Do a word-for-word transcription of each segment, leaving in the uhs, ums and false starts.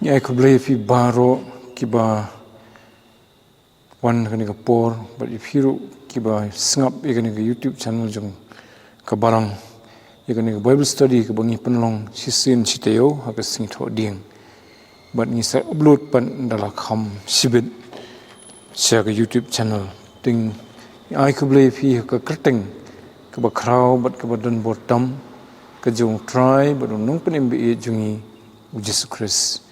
Ai khublei ïa phi baroh kiba wan kane ka por, bad ïa phi ruh kiba sngap ïa kane ka YouTube channel jong ka Balang, ïa kane ka Bible study kaba ngi pynlong shisien shi taïew ha ka sngi Thohdieng. Bad ngi sa upload pat da la kham shibit sha ka YouTube channel. Te ngi ai khublei ïa phi ha ka kyrteng kaba khraw bad kaba don bor tam ka jong U Trai bad U Nongpynim ba ïeit jong ngi, U Jisu Khrist.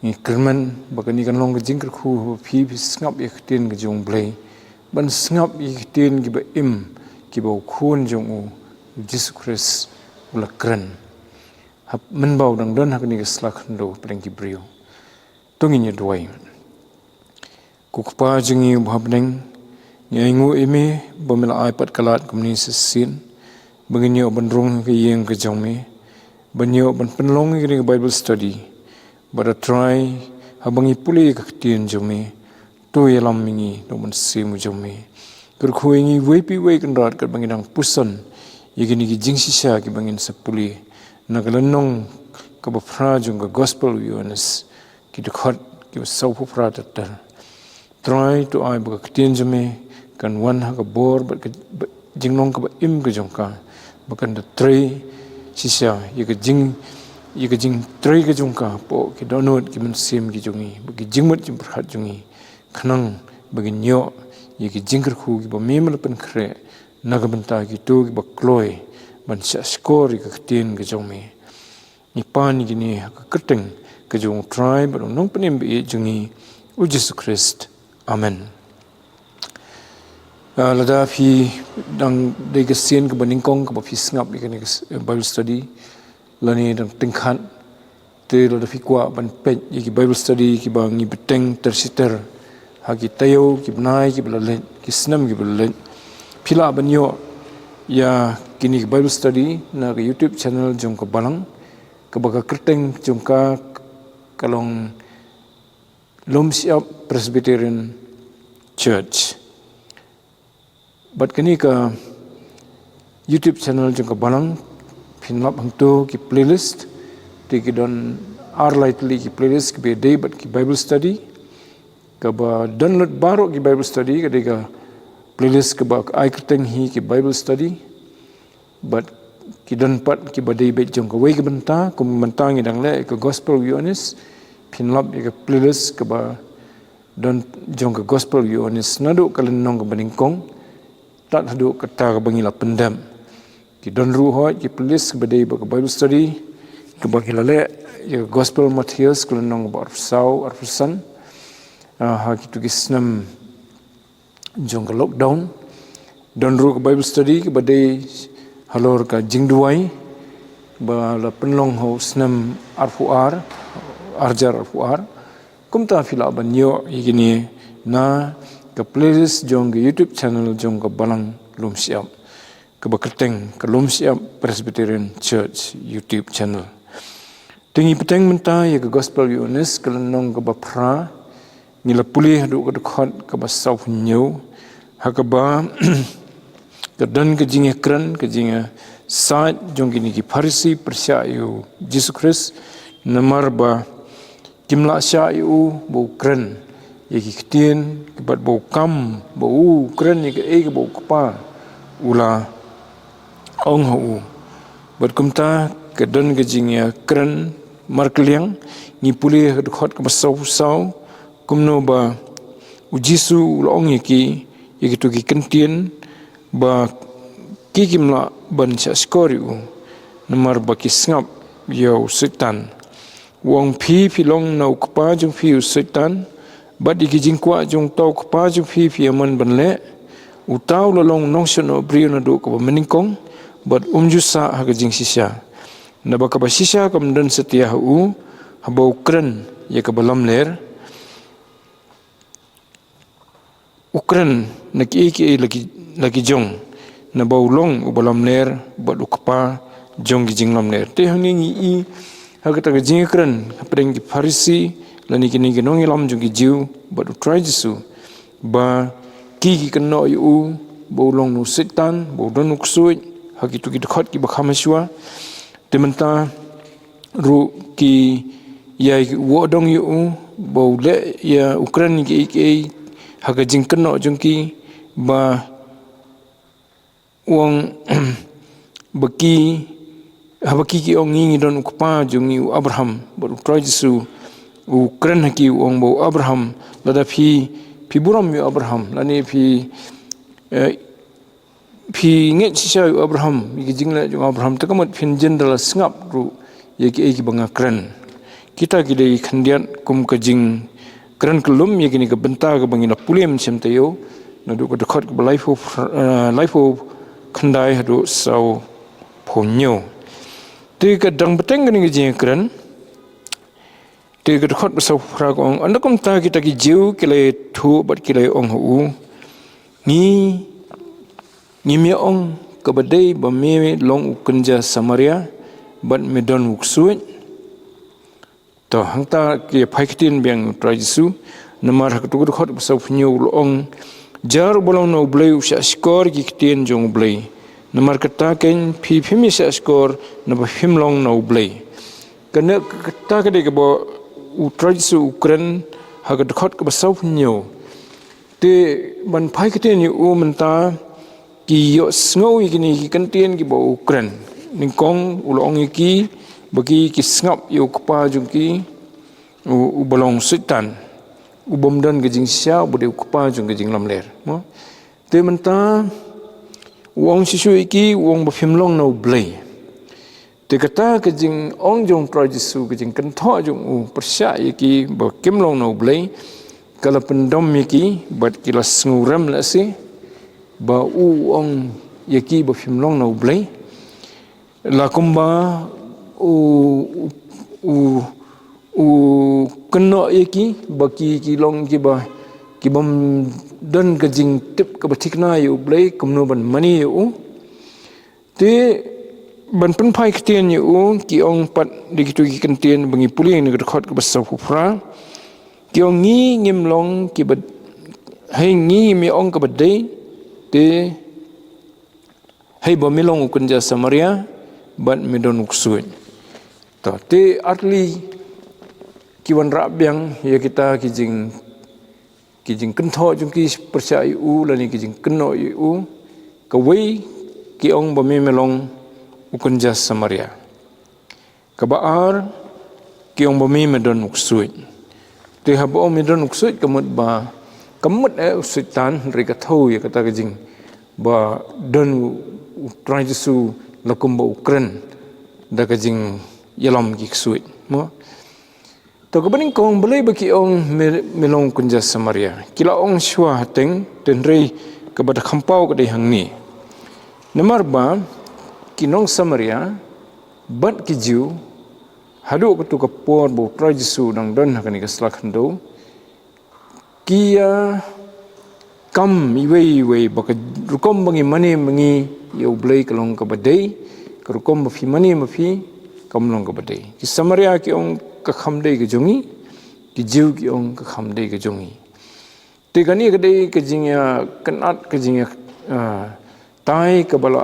Ngi kyrmen ba kane kan long ka jingkyrkhu haba phi, phi sngap ïa ka ktien ka jong U Blei, ban sngap ïa ka ktien kiba im, kiba U Khun jong u, U Jisu Khrist, u la kren. Hap mynba u dang don ha kane ka sla khyndew hapdeng ki briew. To ngin ïa duwai. Ko Kpa jong ngi uba ha bneng, ngi ainguh ïa me ba me la ai pat ka lad kumne shisien ba ngin ïoh ban rung ha ka ïing ka jong me, ban ïoh ban pynlong ïa kane ka Bible study. Bad A Trai, haba ngi pule ïa ka ktien jong me, to ïalam ïa ngi da U Mynsiem jong me. Kyrkhu ïa ngi iwei pa iwei, Kynrad, katba ngi dang puson ïa kine ki jingshisha kiba ngin sa pule na ka lynnong kaba phra jong ka Gospel u Ïoannis, ki dkhot kiba sawphew phra ter ter. Trai, to ai ba ka ktien jong me kan wan ha ka bor bad ka, ba, jinglong kaba im ka jong ka, ba kan da trei shisha ïa ka jing, ïa ka jingtrei ka jong ka hapoh ki dohnud ki mynsiem ki jong ngi, bad ki jingmut jingpyrkhat jong ngi, khnang ba ngin ïoh ïa ki jingkyrkhu kiba me me la pynkhreh na ka bynta kito kiba kloi ban shahshkor ïa ka ktien ka jong me. Ngi pan ïa kine ha ka kyrteng ka jong U Trai bad U Nongpynim ba ïeit jong ngi, U Jisu Khrist. Amen. Ah, lada phi dang dei ka sien kaba nyngkong kaba phi sngap ïa kane ka s-, Bible study, lane dang tyngkhat, te lada phi kwah ban peit ïa ki Bible study kiba ngi bteng ter shi ter ha ki taïew, ki bnai kiba la leit, ki snem kiba la leit, phi lah ban ïoh ïa kine ki Bible study na ka YouTube channel jong ka Balang, kaba ka kyrteng jong ka ka long Lum Shyiap Presbyterian Church. Bad kane ka YouTube channel jong ka Balang, phin lap hangto ki playlist, te ki don ar lai tylli ki playlist kiba dei bad ki Bible study. Kaba don lut baroh ki Bible study ka dei ka playlist kaba ai kyrteng hi ki Bible study. Bad ki don pat kiba dei beit jong kawei ka bynta, kum mynta ngi dang leh ka Gospel u Ïoannis, phin lap ïa ka playlist kaba don jong ka Gospel u Ïoannis naduh ka lynnong kaba nyngkong tad haduh kata kaba ngi la pyndep. Ki don ruh hooid ki playlist kaba dei bad ka Bible study kaba ngi la leh ïa ka Gospel Mathaios ka lynnong kaba arphew saw, arphew san, ah, ha kito ki snem jong ka lockdown. Don ruh ka Bible study kaba dei halor ka jingduwai ba la pynlong ha u snem arphew ar, arhajar arphew ar. Kumta phi lah ban ïoh ïa kine na ka playlist jong ka YouTube channel jong ka Balang Lum Shyiap, kaba kyrteng ka Lum Shyiap Presbyterian Church YouTube channel. Te ngi bteng mynta ïa ka Gospel u Ïoannis ka lynnong kaba phra, ngi la pule haduh ka dkhot kaba sawphew hynñiew, ha kaba ka don ka jingïakren, ka jingïasaid jong kine ki Pharisi pyrshah ïa u Jisu Khrist, namar ba kim lah shah ïa u ba u kren ïa ki ktien, bad ba u kam ba u kren ïa kaei kaba u Kpa u la ong ha u. Bad kumta ka don ka jingïakren markylliang, ngi pule ha ka dkhot kaba sawphew saw, kumno ba u Jisu u la ong ïa ki, ïa kito ki ktien, ba ki kim lah ban shahshkor ïa u, namar ba ki sngap ïa u Soitan. U ong, phi, phi long na u kpa jong phi u Soitan, bad ïa ki jingkwah jong uta u kpa jong phi phi ïa mon ban leh. Uta u la long u nongshah noh briew naduh kaba mynnyngkong, bad um ju sah ha ka jingshisha. Naba kaba shisha kam don satia ha u, haba u kren ïa kaba lamler. U kren na kiei kiei la ki, la ki jong, naba u long uba lamler bad u kpa jong ki jinglamler. Te hangne ngi i ha kata ka jingkren hapdeng ki Pharisi lane kine ki nongïalam jong ki Jiw bad u Trai Jisu, ba ki, ki kynnoh ïa u ba u long u Soitan, ba u don u ksuid, ha kito ki dkhot kiba kham hashwa. Te mynta ruh ki ïa u ong ïa u ba u leh ïa u kren ïa ki ei ki ei ha ka jingkynnoh jong ki, ba u ong ba ki, haba ki ki ong ngi ngi don u kpa jong ngi u Abraham, bad u Trai Jisu u kren ha ki u ong ba u Abraham, lada phi, phi burom ïa u Abraham, lane phi, eh, phi ngeit shisha ïa u Abraham, ïa ki jingleh jong u Abraham, te kamut phin jin da la sngap ruh ïa ki ei kiba nga kren. Kita ki dei khyndiat kum ka jingkren kyllum ïa kine ki bynta kiba ngi la pule mynshem taïew, naduh ka dkhot kaba laiphew, eh, laiphew khyndai haduh sawphew hynñiew. Te ka dang bteng kane ka jingkren, te ka dkhot ba sawphew phra ka ong, ynda kumta kita ki Jiw ki la ïathuh bad ki la ong ha u, ngi, ngim ïa ong kaba dei ba me long u kynja Samaria bad me don u ksuid? To, hangta ki ïa phai ktien biang u Trai Jisu, namar ha kato ka dkhot ba sawphew hynñiew u la ong, jar uba long na u Blei u shah shkor ïa ki ktien jong u Blei. Namar kata keiñ phi phim ïa shah shkor naba phim long na u Blei. Kane, kata ka dei kaba u Trai Jisu u kren ha ka dkhot kaba sawphew hynñiew. Te ban phai ktien ïa u mynta, ki ïohsngew ïa kine ki kyntien kiba u kren. Nyngkong u la ong ïa ki ba ki, ki sngap ïa u kpa jong ki, u, uba long Soitan, u bym don ka jingshisha, uba dei u kpa jong ka jinglamler, mo. Te mynta u ong shisha ïa ki, u ong ba phim long na u Blei. Te kata ka jingong jong u Trai Jisu, ka jingkynthoh jong u pyrshah ïa ki ba kim long na u Blei, ka la pyndom ïa ki bad ki la sngewrem lehse ba u ong ïa ki ba phim long na u Blei. La kumba u, u, u, u kynnoh ïa ki ba ki, ki long kiba, ki bym don ka jingtip kaba thikna ïa u Blei, kumno ban mane ïa u. Te ban pynphai ktien ïa u, ki ong pat da kito ki kyntien ba ngi pule na ka dkhot kaba sawphew phra. Ki ong ngi ngim long kiba, hei ngi ngim ïa ong kaba dei, te hei ba me long u kynja Samaria bad me don u ksuid. To, te ar tylli ki wanrah biang ïa kita ki jing, ki jingkynthoh jong ki pyrshah ïa u, lane ki jingkynnoh ïa u. Kawei, ki ong ba me me long u kynja Samaria. Kaba ar, ki ong ba me me don u ksuid. Te haba ong me don u ksuid, ka mut ba, ka mut eh u Soitan, hynrei ka thew ïa kata ka jing ba don u, u Trai Jisu la kumba u kren da ka jingïalam ki ksuid, mo. To, kaba nyngkong, balei ba ki ong me, me long u kynja Samaria? Ki la ong shuwa hateng, te hynrei kaba da kham paw ka dei hangne. Namar ba ki nong Samaria bad ki Jiw, haduh kato ka por ba u Trai Jisu u dang don ha kane ka sla khyndew, ki ïa kam iwei iwei ba ka rukom ba ngi mane ma ngi ïa u Blei ka long kaba dei, ka rukom ba phi mane ma phi kam long kaba dei. Ki Samaria ki ong ka kham dei ka jong ngi, ki Jiw ki ong ka kham dei ka jong ngi. Te kane ka dei ka jingïakynad, ka jingïa, ah, tai kaba la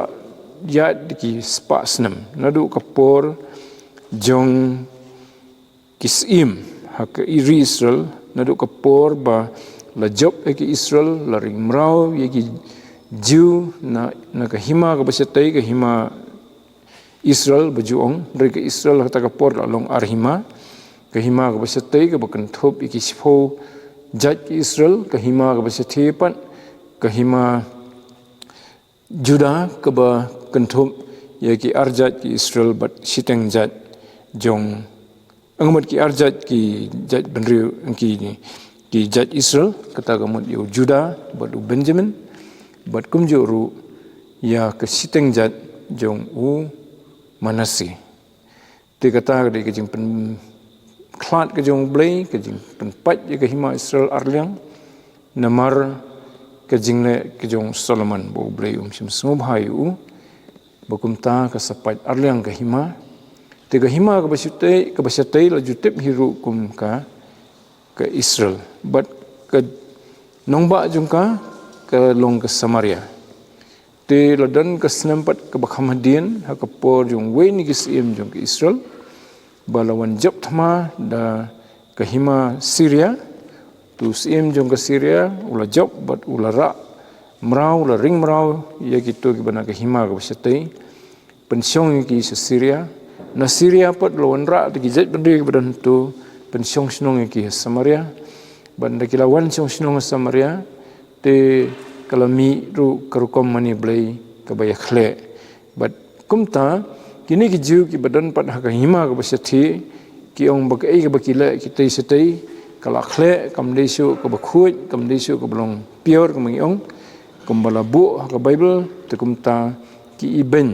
ïaid da ki spah snem. Naduh ka por jong ki Syiem ha ka ri Israel, naduh ka por ba la jop ïa ki Israel, la ring mraw ïa ki Jiw na, na ka hima kaba shatei, ka hima Israel ba ju ong, hynrei ka Israel ha kata ka por ka la long ar hima. Ka hima kaba shatei kaba kynthup ïa ki shiphew jait ki Israel, ka hima kaba shathie pat, ka hima Juda kaba kynthup ïa ki ar jait ki Israel bad shiteng jait jong, nga mut ki ar jait ki jait bynriew ki, ki jait Israel, kata ka mut ïa u Juda bad u Benjamin, bad kumjuh ruh ïa ka shiteng jait jong u Manase. Te kata ka dei ka jingpynkhlad ka jong u Blei, ka jingpynpait ïa ka hima Israel arliang, namar ka jingleh ka jong u Solomon ba u Blei um shym sngewbha ïa u, ba kumta ka sa pait arliang ka hima. Te ka hima kaba shatei, kaba shatei la ju tip hi ruh kum ka, ka Israel. Bad ka nongbah jong ka, ka long ka Samaria. Te la don ka snem pat kaba kham hadien, ha ka por jong uwei na ki syiem jong ka Israel. ba la wan jop thma da ka hima Syria. Tu u syiem jong ka Syria u la jop bad u la rah mraw, u la ring mraw ïa kito kiba na ka hima kaba shatei, pynshong ïa ki sha Syria. Na Syria pat la wanrah da ki jait bynriew kiba don tu, pynshong shnong ïa ki ha Samaria. Bad da ki la wan shong shnong ha Samaria, te ka la mih ruh ka rukom mane blei kaba ïa khleh. Bad kumta, kine ki Jiw kiba don pat ha ka hima kaba shathie, ki ong ba kaei kaba ki leh kitei shatei ka la khleh, kam dei shuh kaba khuid, kam dei shuh kaba long pure, kaba ngi ong, kumba la buh ha ka Baibl, te kumta ki ibeiñ.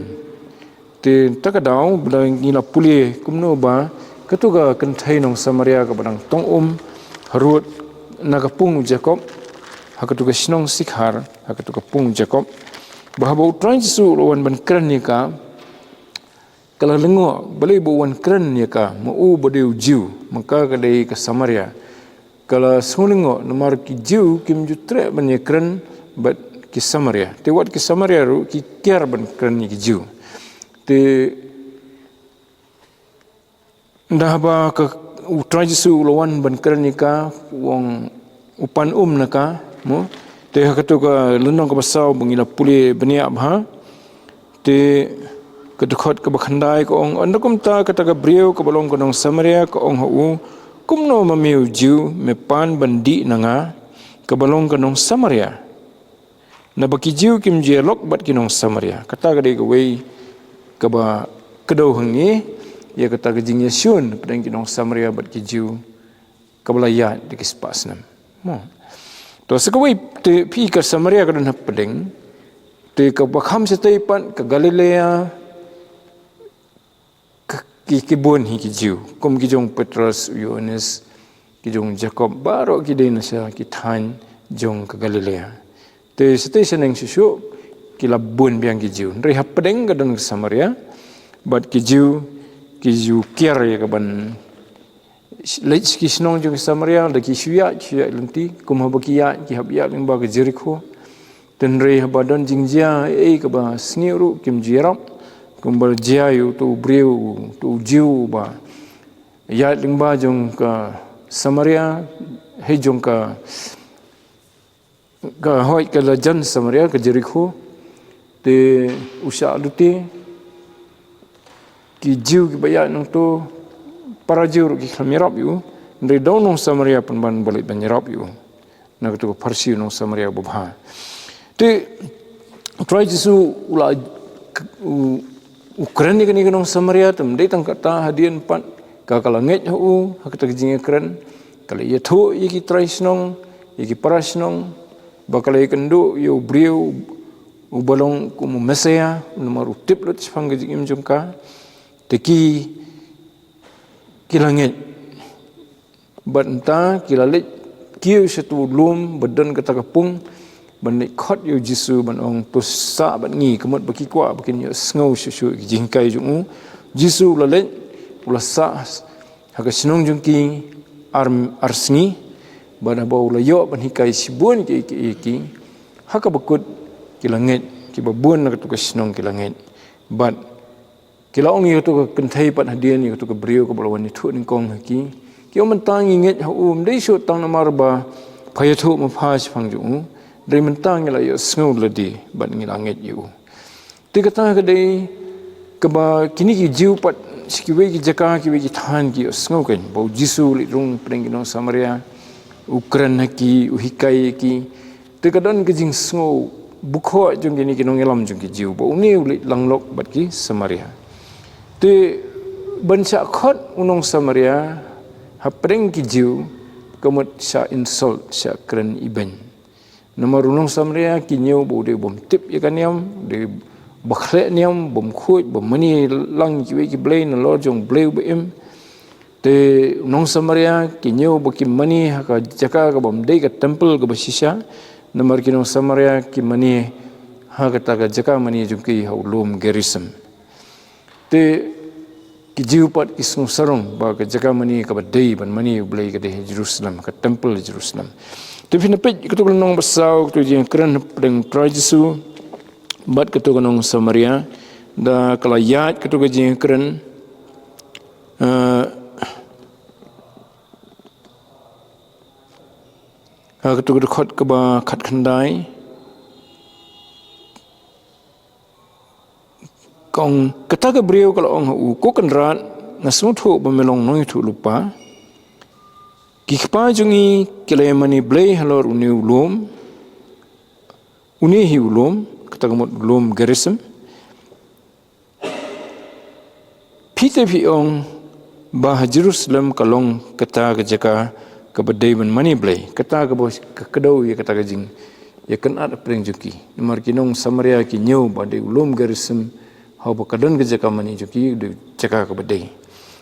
Te ta ka daw ba ngi la pule kumno ba katu ka kynthei nong Samaria kaba dang tong um harud na ka pung u Jakob, ha katu ka shnong Sikhar, ha katu ka pung u Jakob, ba haba u Trai Jisu u la wan ban kren ïa ka, ka la lyngngoh balei ba u wan kren ïa ka, ma u ba dei u Jiw, ma ka ka dei ka Samaria. Ka la sngewlyngngoh namar ki Jiw kim ju treh ban ïakren bad ki Samaria. Te wat ki Samaria ruh ki kiar ban kren ïa ki Jiw. Te nda haba ka u Trai Jisu u la wan ban kren ïa ka, u ong, u pan um na ka, mo. Te ha katu ka lynnong kaba saw ba ngi la pule bniah bha, te ka dkhot kaba khyndai ka ong, ynda kumta kata ka briew kaba long ka nong Samaria ka ong ha u, kumno ma me u Jiw me pan ban dih na nga kaba long ka nong Samaria? Naba ki Jiw kim ju ïalok bad ki nong Samaria. Kata ka dei kawei kaba kdew hangne ïa kata ka jingïashun hapdeng ki nong Samaria bad ki Jiw kaba la ïaid da ki spah snem. Mo. To sa kawei te phi, ka Samaria ka don hapdeng, te kaba kham shatei pat ka Galilea, ka, ki, ki bun hi ki Jiw, kum ki jong Petros, Ïoannis, ki jong Jakob, baroh ki dei na sha ki thaiñ jong ka Galilea. Te shatei shaneng shuh shuh ki la bun biang ki Jiw. Hynrei hapdeng ka don ka Samaria, bad ki Jiw ki ju kiar ïa ka ban leit sha ki shnong jong ki Samaria da ki shu ïaid, shu ïaid lynti, kum haba ki ïaid ki hap ïaid lyngba ka Jerikho. Te hynrei haba don jingjia ei kaba sniew ruh kim ju ïarap, kumba jia ïa uto u briew, uto u Jiw uba ïaid lyngba jong ka Samaria, hei jong ka, ka hoi ka lajan Samaria, ka Jerikho. Te u shah lute, ki Jiw kiba ïaid nangto, para Jiw ruh ki khlem ïarap ïa u, hynrei da u nong Samaria pynban ba leit ban ïarap ïa u na katu ka pharshi u nong Samaria babha. Te u Trai Jisu u la, u, u kren ïa kane ka nong Samaria, te ym dei tang kata, hadien pat ka, ka la ngeit ha u ha kata ka jingïakren, ka la ïathuh ïa ki trai shnong, ïa ki para shnong, ba ka la ïakynduh ïa u briew uba long kum u Messaïah, namar u tip lut shaphang ka jingim jong ka. Te ki, ki la ngeit. Bad mynta ki la leit kiew sha uto u lum ba don kata ka pung, ban leit khot ïa u Jisu ban ong, to sah bad ngi, ka mut ba ki kwah ba kin ïohsngew shuh shuh ïa ki jinghikai jong u. Jisu u la leit, u la sah ha ka shnong jong ki ar, ar sngi, bad haba u la ïoh ban hikai shibun kiei kiei ïa ki, ha kaba kut ki la ngeit, kiba bun na katu ka shnong ki la ngeit. Bad ki la ong ïa katu ka kynthei pat hadien, ïa katu ka briew kaba la wan ïathuh nyngkong ha ki, ki ong, mynta ngi ngeit ha u, ym dei shuh tang namar ba pha ïathuh ma pha shaphang jong u, hynrei mynta ngi la ïohsngew lade bad ngi la ngeit ïa u. Te kata ka dei kaba kine ki Jiw pat sha kiwei ki jaka, kiwei ki thaiñ ki ïohsngew kein ba u Jisu u leit rung hapdeng ki nong Samaria, u kren ha ki, u hikai ïa ki. Te ka don ka jingsngew bukhoh jong kine ki nongïalam jong ki Jiw ba une u leit langlok bad ki Samaria. Te ban shah khot u nong Samaria hapdeng ki Jiw, ka mut shah insult, shah kren ibeiñ. Namar u nong Samaria ki ñiew ba u dei u bym tip ïa ka niam, u dei uba khleh niam, bym khuid, bym mane lang kiwei ki blei nalor jong u Blei uba im. Te u nong Samaria ki ñiew ba kim mane ha ka jaka kaba ym dei ka temple kaba shisha, namar ki nong Samaria ki mane ha kata ka jaka mane jong ki ha u lum Gerisim. Te ki Jiw pat ki sngew sarong ba ka jaka mane kaba dei ban mane u Blei ka dei ha Jerusalem, ka temple Jerusalem. Te phin peit katu ka lynnong ba saw, katu ka jingkren hapdeng u Trai Jisu bad katu ka nong Samaria, da ka la ïaid katu ka jingkren, Eh, ha katu ka dkhot kaba khatkhyndai, ka ong, kata ka briew ka la ong ha u, Ko Kynrad, nga sngewthuh ba me long nongïathuhlypa. Ki kpa jong ngi ki la ïamane blei halor une u lum, une hi u lum, kata ka mut u lum Gerisim. Phi te phi ong ba ha Jerusalem ka long kata ka jaka kaba dei ban mane blei, kata kaba ka kdew ïa kata ka jing, ïa kan at pyrshah jong ki. Namar ki nong Samaria ki ñiew ba dei u lum Gerisim, haba ka don ka jaka mane jong ki, dei jaka kaba dei.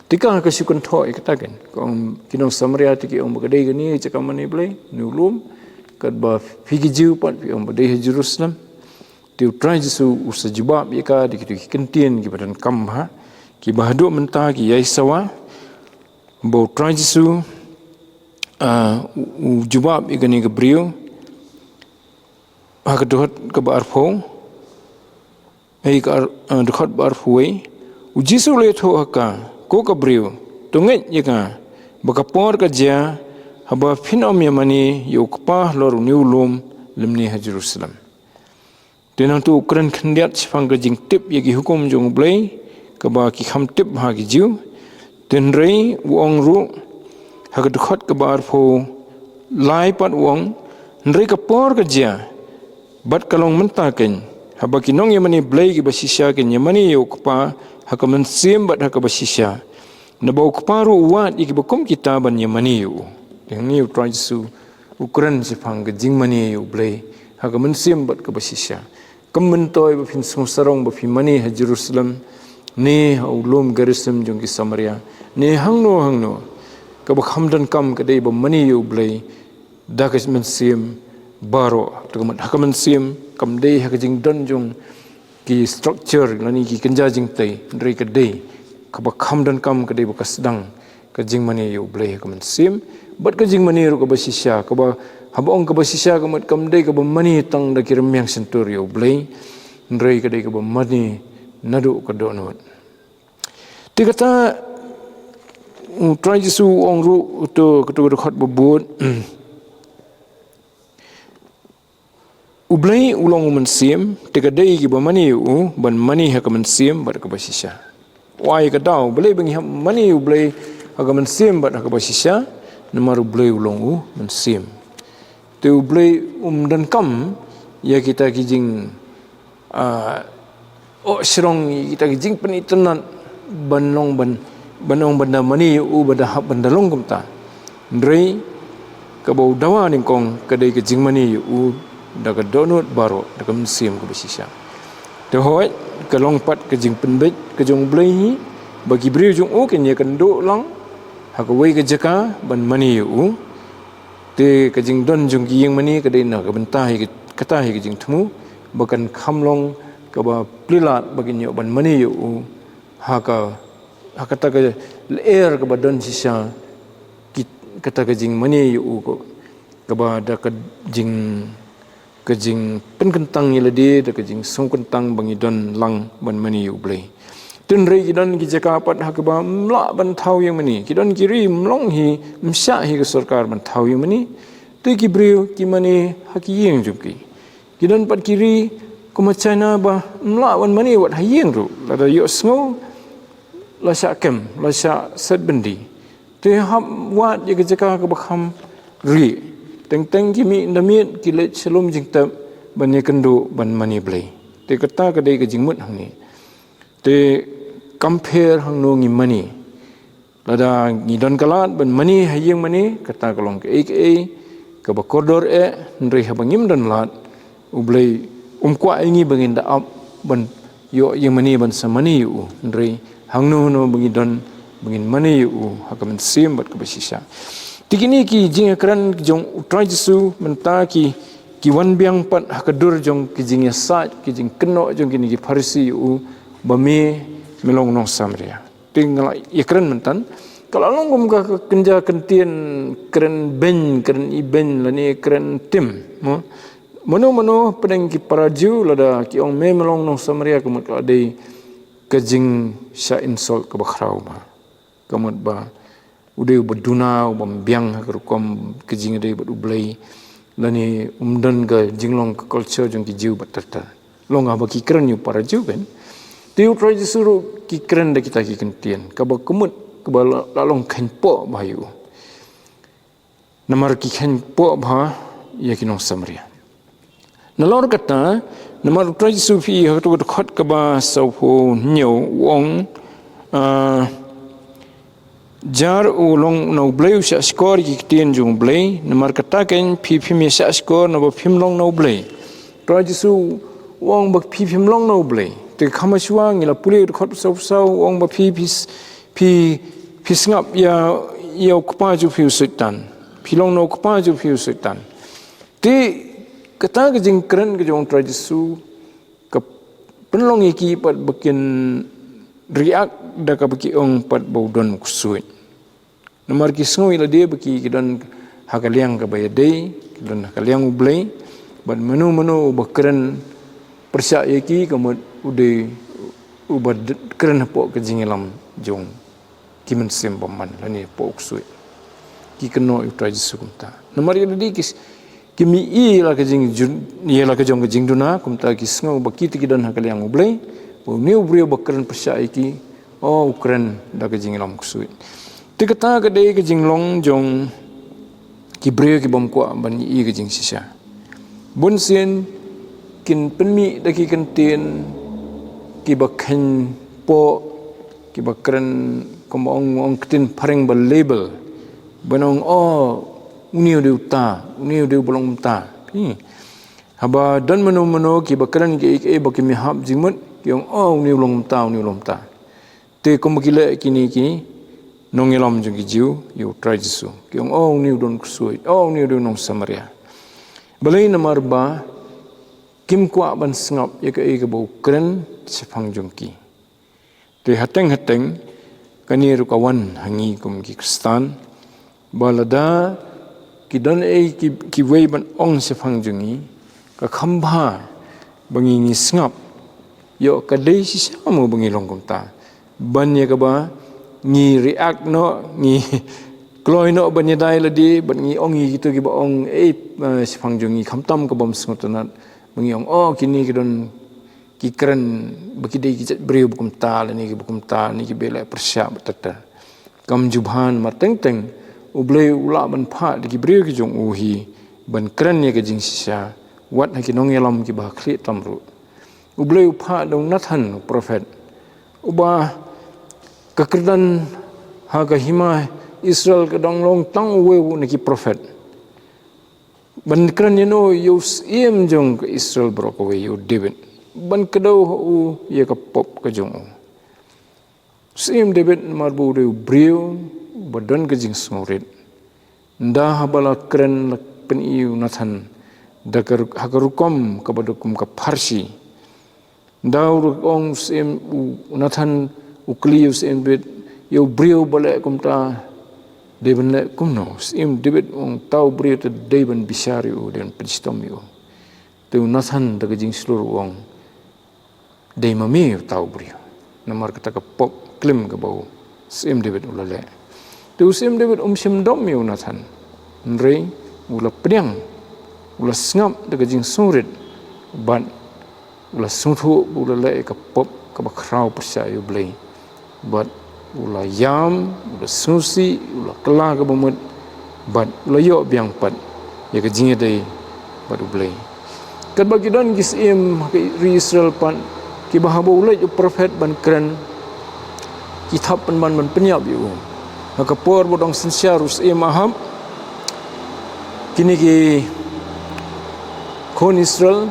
Te ka ka shu kynthoh ïa kata kan. Ka ong ki nong Samaria te ki ong ba ka dei kane jaka mane blei, une u lum, katba phi ki Jiw pat phi ong ba dei ha Jerusalem. Te u Trai Jisu u sa jubab ïa ka da kitu ki kyntien kiba donkam bha, kiba haduh mynta ki ïai sawa, ba u Trai Jisu, ah, u, u jubab ïa kane ka briew, ha ka dkhot kaba arphew, eh, ka ar-, ah, dkhot ba arphew wei, u Jisu u la ïathuh ha ka, Ko ka briew, to ngeit ïa nga, ba ka por ka jia, haba phin ym ïamane ïa u kpa halor une u lum, lymne ha Jerusalem. Te nangta u kren khyndiat shaphang ka jingtip ïa ki hukum jong u Blei, kaba ki kham tip ha ki Jiw. Te hynrei u ong ruh, ha ka dkhot kaba arphew lai pat u ong, hynrei ka por ka jia, bad ka long mynta keiñ, haba ki nongïamane blei kiba shisha kin ïamane ïa u kpa, ha ka mynsiem bad ha kaba shisha. Naba u kpa ruh u wad ïa kiba kum kita ban ïamane ïa u. Te hangne u Trai Jisu u kren shaphang ka jingmane ïa u Blei, ha ka mynsiem bad kaba shisha. Kam myntoi ba phin sngewsarong ba phi mane ha Jerusalem, ne ha u lum Gerisim jong ki Samaria, ne hangno hangno. Kaba kham donkam ka dei ba mane ïa u Blei da ka mynsiem baroh, te ka mut ha ka mynsiem, kam dei ha ka jingdon jong ki structure lane ki kynja jingtei, hynrei ka dei, kaba kham donkam ka dei ba ka sdang ka jingmane ïa u Blei ha ka mynsiem, bad ka jingmane ruh kaba shisha, kaba, haba ong kaba shisha ka mut kam dei kaba mane tang da ki rmiang shyntur ïa u Blei, hynrei ka dei kaba mane naduh ka dohnud. Te kata, u Trai Jisu u ong ruh, uto, kato ka dkhot ba bud, u Blei u long u mynsiem, te ka dei kiba mane ïa u, ban mane ha ka mynsiem, bad ha kaba shisha. Wei ka daw, balei ba ngi hap mane ïa u Blei, ha ka mynsiem, bad ha kaba shisha, namar u Blei u long u mynsiem. Te u Blei um donkam, ïa kita ki jing, ah, oh, shrong ïa kita ki jingpynitynnad ban long ban, ban ong ban da mane ïa u, ban da hap ban da long kumta. Hynrei kaba u dawa nyngkong ka dei ka jingmane ïa u da ka dohnud baroh, da ka mynsiem kaba shisha. Te hooid, ka long pat ka jingpynbeit ka jong u Blei hi, ba ki briew jong u kin ïakynduh lang ha kawei ka jaka ban mane ïa u. Te ka jingdon jong ki ïingmane ka dei na ka bynta hi ka, kata hi ka jingthmu, ba kan kham long kaba plie lad ba kin ïoh ban mane ïa u, ha ka, ha kata ka lyer kaba don shisha, ki, kata ka jingmane ïa u ko, kaba da ka jing, ka jingpynkyntang ïa lade, da ka jingsngewkyntang ba ngi don lang ban mane ïa u Blei. Te hynrei ki don ki jaka pat ha kaba ym lah ban thaw ïingmane, ki don ki ri ym long hi, ym shah hi ka sorkar ban thaw ïingmane. Te ki briew ki mane ha ki ïing jong ki. Ki don pat ki ri kum ha China ba ym lah ban mane wat ha ïing ruh, lada ïohsngew la shah kem, la shah set byndi. Te hap wad ïa ka jaka kaba kham rieh. Teng teng ki mih na miet ki leit sha lum jingtep ban ïakynduh ban mane Blei. Te kata ka dei ka jingmut hangne. Te kam pher hangno ngi mane. Lada ngi don ka lad ban mane ha ïingmane, kata ka long kaei kaei kaba kordor eh, hynrei haba ngim don lad, u Blei um kwah ïa ngi ba ngin da ap ban ïoh ïingmane ban sa mane ïa u, hynrei hangno hangno ba ngi don, ba ngin mane ïa u ha ka mynsiem bad kaba shisha. Te kine ki jingïakren jong u Trai Jisu mynta ki, ki wan biang pat ha ka dur jong ki jingïasaid, ki jingkynnoh jong kine ki Pharisi ïa u, ba me, me long nong Samaria. Te nga la ïakren mynta, ka la long kum ka, ka kynja kyntien kren beiñ, kren ibeiñ lane kren tim, mo. Mano mano pdeng ki para Jiw lada ki ong me, me long nong Samaria, ka mut ka la dei ka jingshah insult kaba khraw bha. Ka mut ba u dei uba duna, uba biang ha ka rukom ka jingïadei bad U Blei, lane um don ka jinglong ka culture jong ki Jiw bad ter ter. Long haba ki kren ïa u para Jiw kan. Te U Trai Jisu ruh ki kren da kita ki kyntien kaba ka mut kaba la, la long kheiñ poh bha ïa u. Namar ki kheiñ poh bha ïa ki nong Samaria. Nalor kata, namar U Trai Jisu phi ha kato ka dkhot kaba sawphew hynñiew u ong, ah, jar u long na U Blei u shah shkor ïa ki ktien jong U Blei, namar kata kan phi phim ïa shah shkor naba phim long na U Blei. U Trai Jisu u ong ba phi phim long na U Blei. Te kham shuwa ngi la pule dkhot sawphew saw u ong ba phi phi s-, phi phi sngap ïa, ïa u kpa jong phi u Soitan. Phi long na u kpa jong phi u Soitan. Te kata ka jingkren ka jong U Trai Jisu ka pynlong ïa ki pat ba kin react da kaba ki ong pat ba u don u ksuid. Namar ki sngew ïa lade ba ki, ki don ha ka liang kaba ïadei, ki don ha ka liang U Blei, bad mano mano uba kren pyrshah ïa ki ka mut u dei uba d-, kren hapoh ka jingïalam jong ki mynsiem bymman lane hapoh u ksuid. Ki kynnoh ïa U Trai Jisu kumta. Namar ïa lade ki s-, kim ïohi ïa la ka jingjun-, ïa la ka jong ka jingduna, kumta ki sngew ba kita ki don ha ka liang U Blei, ba une u briew ba kren pyrshah ïa ki, oh, u kren da ka jingïalam ksuid. Te kata ka dei ka jinglong jong ki briew ki bym kwah ban ïohi ka jingshisha. Bun sien kin pynmih da ki kyntien kiba kheiñ poh, kiba kren kumba ong, ong ktien phareng ba label. Ban ong, oh, une u dei uta, une u dei uba long kumta. Phi. Haba don mano mano kiba kren kiei kiei ba kim ïahap jingmut, ki ong, oh, une u long kumta, une u long kumta. Te kumba ki leh kine ki nongïalam jong ki Jiw ïa U Trai Jisu, ki ong, oh, une u don ksuid, oh, une u dei u nong Samaria. Balei? Namar ba kim kwah ban sngap ïa kaei kaba u kren shaphang jong ki. Te hateng hateng kane ruh ka wan ha ngi kum ki Khristan, ba lada ki don ei ki, kiwei ban ong shaphang jong ngi, ka kham bha ba ngi, ngi sngap ïoh ka dei shisha mo ba ngi long kumta. Ban ïa kaba ngi react noh, ngi kloi noh ban ïada ïa lade, ban ngi ong ïa kito kiba ong ei, eh, shaphang jong ngi khamtam ka bym sngewtynnat, ba ngi ong, oh, kine ki don ki kren ba ki dei ki jait briew ba kumta lane kiba kumta lane kiba leh pyrshah bad ter ter. Kam ju bha namar teng teng U Blei u lah ban phah da ki briew ki jong u hi ban kren ïa ka jingshisha, wat ha ki nongïalam kiba ha khlieh tam ruh. U Blei u phah da u Nathan u prophet, uba ka kyrdan ha ka hima Israel ka dang long tang uwei na ki prophet. Ban kren ïano ïa u syiem jong ka Israel baroh kawei, ïa u David. Ban kdew ha u ïa ka pop ka jong u. U syiem David namar ba u dei u briew ba don ka jingsngewrit. Nda haba la kren la pyni u Nathan da ka ru-, ha ka rukom kaba dei kum ka pharshi. Nda u ruh ong u syiem, u Nathan u kylli u syiem David, ïa u briew ba leh kumta dei ban leh kumno? U syiem David u ong uta u briew te dei ban bishar ïa u, dei ban pynshitom ïa u. Te u Nathan da ka jingshlur u ong, dei ma me uta u briew. Namar kata ka pop klim kaba u syiem David u la leh. Te u syiem David um shym dom ïa u Nathan. Hynrei u la pdiang, u la sngap da ka jingsngewrit, bad u la sngewthuh ba u la leh ïa ka pop kaba khraw pyrshah ïa u Blei. Bad u la ïam, u la sngewsih, u la kylla kaba mut, bad u la ïoh biang pat ïa ka jingïadei bad u Blei. Katba ki don ki syiem ha ka ri Israel pat, kiba haba u leit u prophet ban kren, ki thap pynban ban pynïap ïa u. Ha ka por ba dang synshar u syiem Ahab, kine ki khun Israel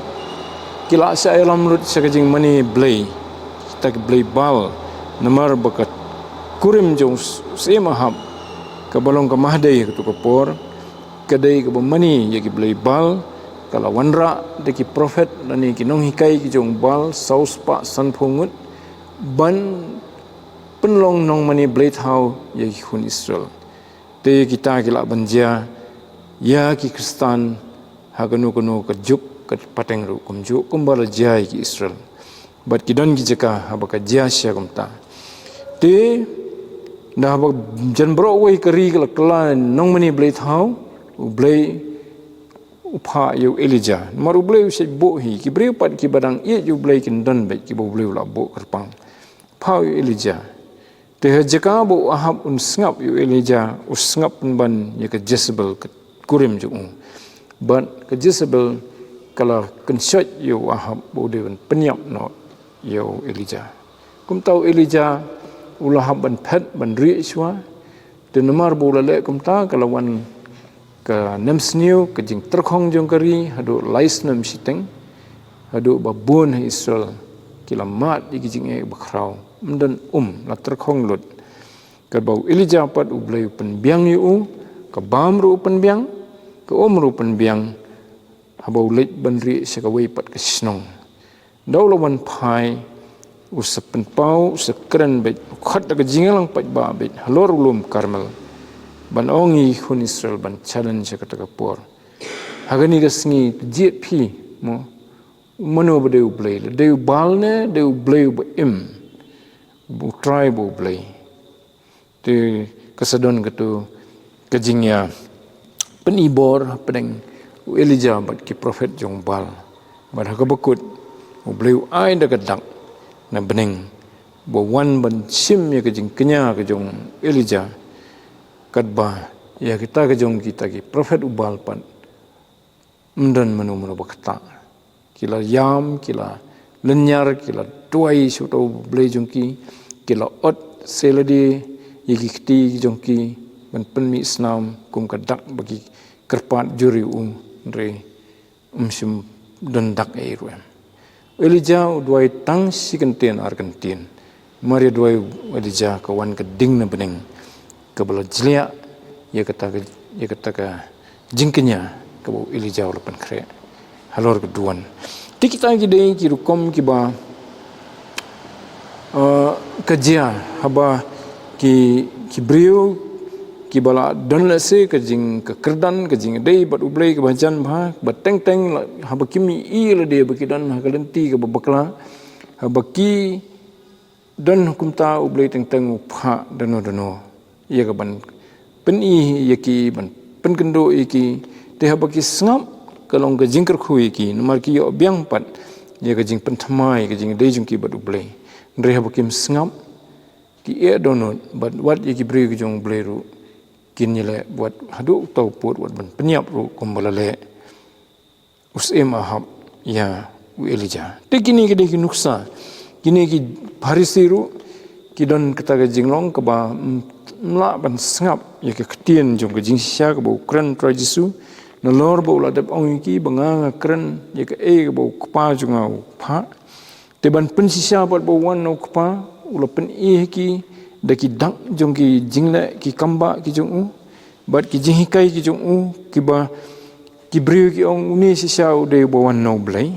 ki la shah ïalam lut sha ka jingmane blei, kita ki blei Baal, namar ba ka kurim jong u syiem Ahab, kaba long ka Mahdei ha kato ka por, ka dei kaba mane ïa ki blei Baal. Ka la wanrah da ki prophet lane ki nonghikai ki jong Baal saw spah sanphew ngut ban pynlong nongmane blei thaw ïa ki khun Israel. Te kita ki lah ban jia ïa ki Khristan ha kano kano ka juk ka pateng ruh kumjuh kumba la jia ïa ki Israel. Bad ki don ki jaka haba ka jia shisha kumta. Te Da haba jan baroh wei ka ri ka la kylla nongmane blei thaw, U Blei u phah ïa u Elijah. Namar U Blei u shait buh hi, ki briew pat kiba dang ïeit ïa U Blei kin don beit kiba U Blei u la buh kyrpang. Phah ïa u Elijah. Te ha jaka ba u Ahab un sngap ïa u Elijah, u sngap pynban ïa ka Jezebel ka kurim jong u. Bad ka Jezebel ka la kynshoit ïa u Ahab ba u dei ban pynïap noh ïa u Elijah. Kumta u Elijah u la hap ban phet ban rieh shuwa. Te namar ba u la leh kumta ka la wan ka nemsniew, ka jingtyrkhong jong ka ri haduh lai snem shiteng, haduh ba bun ha Israel ki la mad ïa ki jingeh ba khraw. Ym don um, la tyrkhong lut. Katba u Elijah pat U Blei u pynbiang ïa u, ka bam ruh u pynbiang, ka um ruh u pynbiang, haba u leit ban rieh sha kawei pat ka shnong. Da u la wan phai, u sa pynpaw, u sa kren beit, u khot da ka jingïalang paidbah beit halor u lum Karmel. Ban ong ïa ki khun Israel ban challenge ha kata ka por. Ha kane ka sngi, jied phi, mo, mano ba dei U Blei, la dei u Baal ne dei U Blei uba im, U Trai uba U Blei. Te ka sa don kato ka jingïa pynibor hapdeng u Elijah bad ki prophet jong Baal. Bad ha kaba kut U Blei u ai da ka dak na bneng ba wan ban shim ïa ka jingkñia ka jong u Elijah, katba ïa kita ka jong kita ki prophet u Baal pat ym don mano mano ba ktah. Ki la ïam, ki la lynñiar, ki la duwai sha uta u blei jong ki, ki la ot sha lade ïa ki kti jong ki ban pynmih snam kum ka dak ba ki kyrpad jur ïa u, hynrei ym shym don dak ei ruh em. Elijah u duwai tang shi kyntien ar kyntien. Namar ïa duwai u Elijah ka wan ka ding na bneng kaba la jliah ïa kata ka, ïa kata ka jingkñia kaba u Elijah u la pynkhreh halor ka duwan. Te kita ki dei ki rukom kiba, eh, ka jia haba ki, ki briew kiba la don lehse ka jing, ka kyrdan, ka jingïadei bad U Blei kaba jan bha, ba teng teng la, haba kim ïohi lade ba ki don ha ka lynti kaba bakla, haba ki don kumta U Blei teng teng u phah dano dano ïa ka ban pyni ïa ki, ban pynkynduh ïa ki. Te haba ki sngap ka long ka jingkyrkhu ïa ki, namar ki ïoh biang pat ïa ka jingpynthymmai ïa ka jingïadei jong ki bad U Blei. Hynrei haba kim sngap, ki ïeh dohnud bad wat ïa ki briew ki jong U Blei ruh kin ïaleh wat haduh uta u pud wat ban pynïap ruh kumba la leh u syiem Ahab ïa u Elijah. Te kine ki dei ki nuksa, kine ki Pharisi ruh ki don kata ka jinglong kaba ym, ym lah ban sngap ïa ka ktien jong ka jingshisha kaba u kren Trai Jisu, nalor ba u la dep ong ïa ki ba nga, nga kren ïa kaei kaba u Kpa jong nga u phah. Te ban pynshisha bad ba u wan na u Kpa, u la pyni ha ki da ki dak jong ki jingleh ki kambah ki jong u bad ki jinghikai ki jong u, kiba ki briew ki ong une shisha u dei uba wan na U Blei.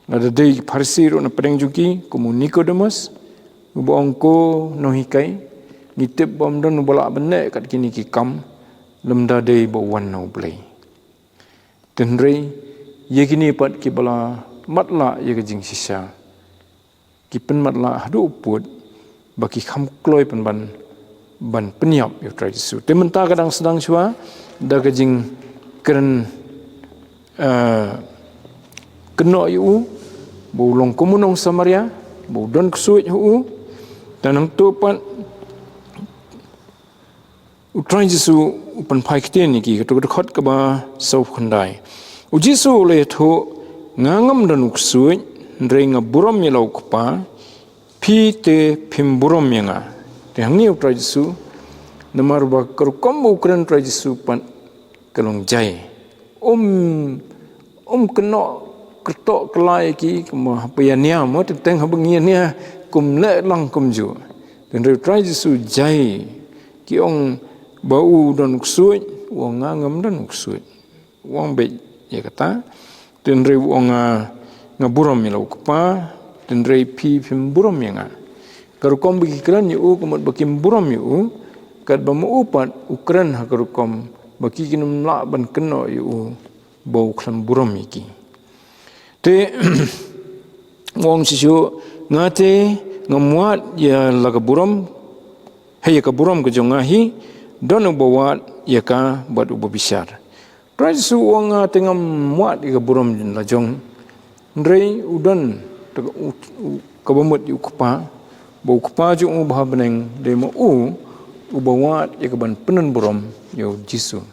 Lada dei ki Pharisi ruh na pdeng jong ki kum u Nicodemus uba ong, ko nonghikai, ngi tip ba ym don uba lah ban leh kat kine ki kam lymda dei ba u wan na U Blei. Te hynrei ïa kine pat kiba la matlah ïa ka jingshisha, ki pynmatlah haduh u pud ba ki kham kloi pynban ban pynïap ïa u Trai Jisu. Te mynta ka dang sdang shuwa da ka jingkren, eh, kynnoh ïa u ba u long kum u nong Samaria, ba u don ksuid ha u. Te nangta pat u Trai Jisu u pynphai ktien ïa ki, kato ka dkhot kaba sawphew khyndai. U Jisu u la ïathuh, nga ngam don u ksuid, hynrei nga burom ïa la u Kpa, phi te phim burom ïa nga. Te hangne u Trai Jisu, namar ba ka rukom ba u kren Trai Jisu pat ka long jai. Um, um kynnoh kyrtoh kylla ïa ki, kumba haba ïa nia mo, teng teng haba ngi ïa nia kum leh lang kumjuh. Te hynrei u Trai Jisu jai, ki ong ba u don u ksuid, u ong nga ngam don u ksuid. U ong beit ïa kata. Te hynrei u ong nga, nga burom ïa la u Kpa, te hynrei phi phim burom ïa nga. Ka rukom ba ki kren ïa u ka mut ba kim burom ïa u, katba ma u pat u kren ha ka rukom ba ki kin ym lah ban kynnoh ïa u ba u khlem burom ïa ki. Te u ong shisha, nga te ngam wad ïa la ka burom, Ha ïa ka burom ka jong nga hi, don uba wad ïa ka bad uba bishar. Trai Jisu u ong, nga te ngam wad ïa ka burom la jong. Hynrei u don, te u, u, kaba mut ïa u Kpa, ba u Kpa jong u ba ha bneng, dei ma u, uba wad ïa ka ban pynburom ïa u Jisu.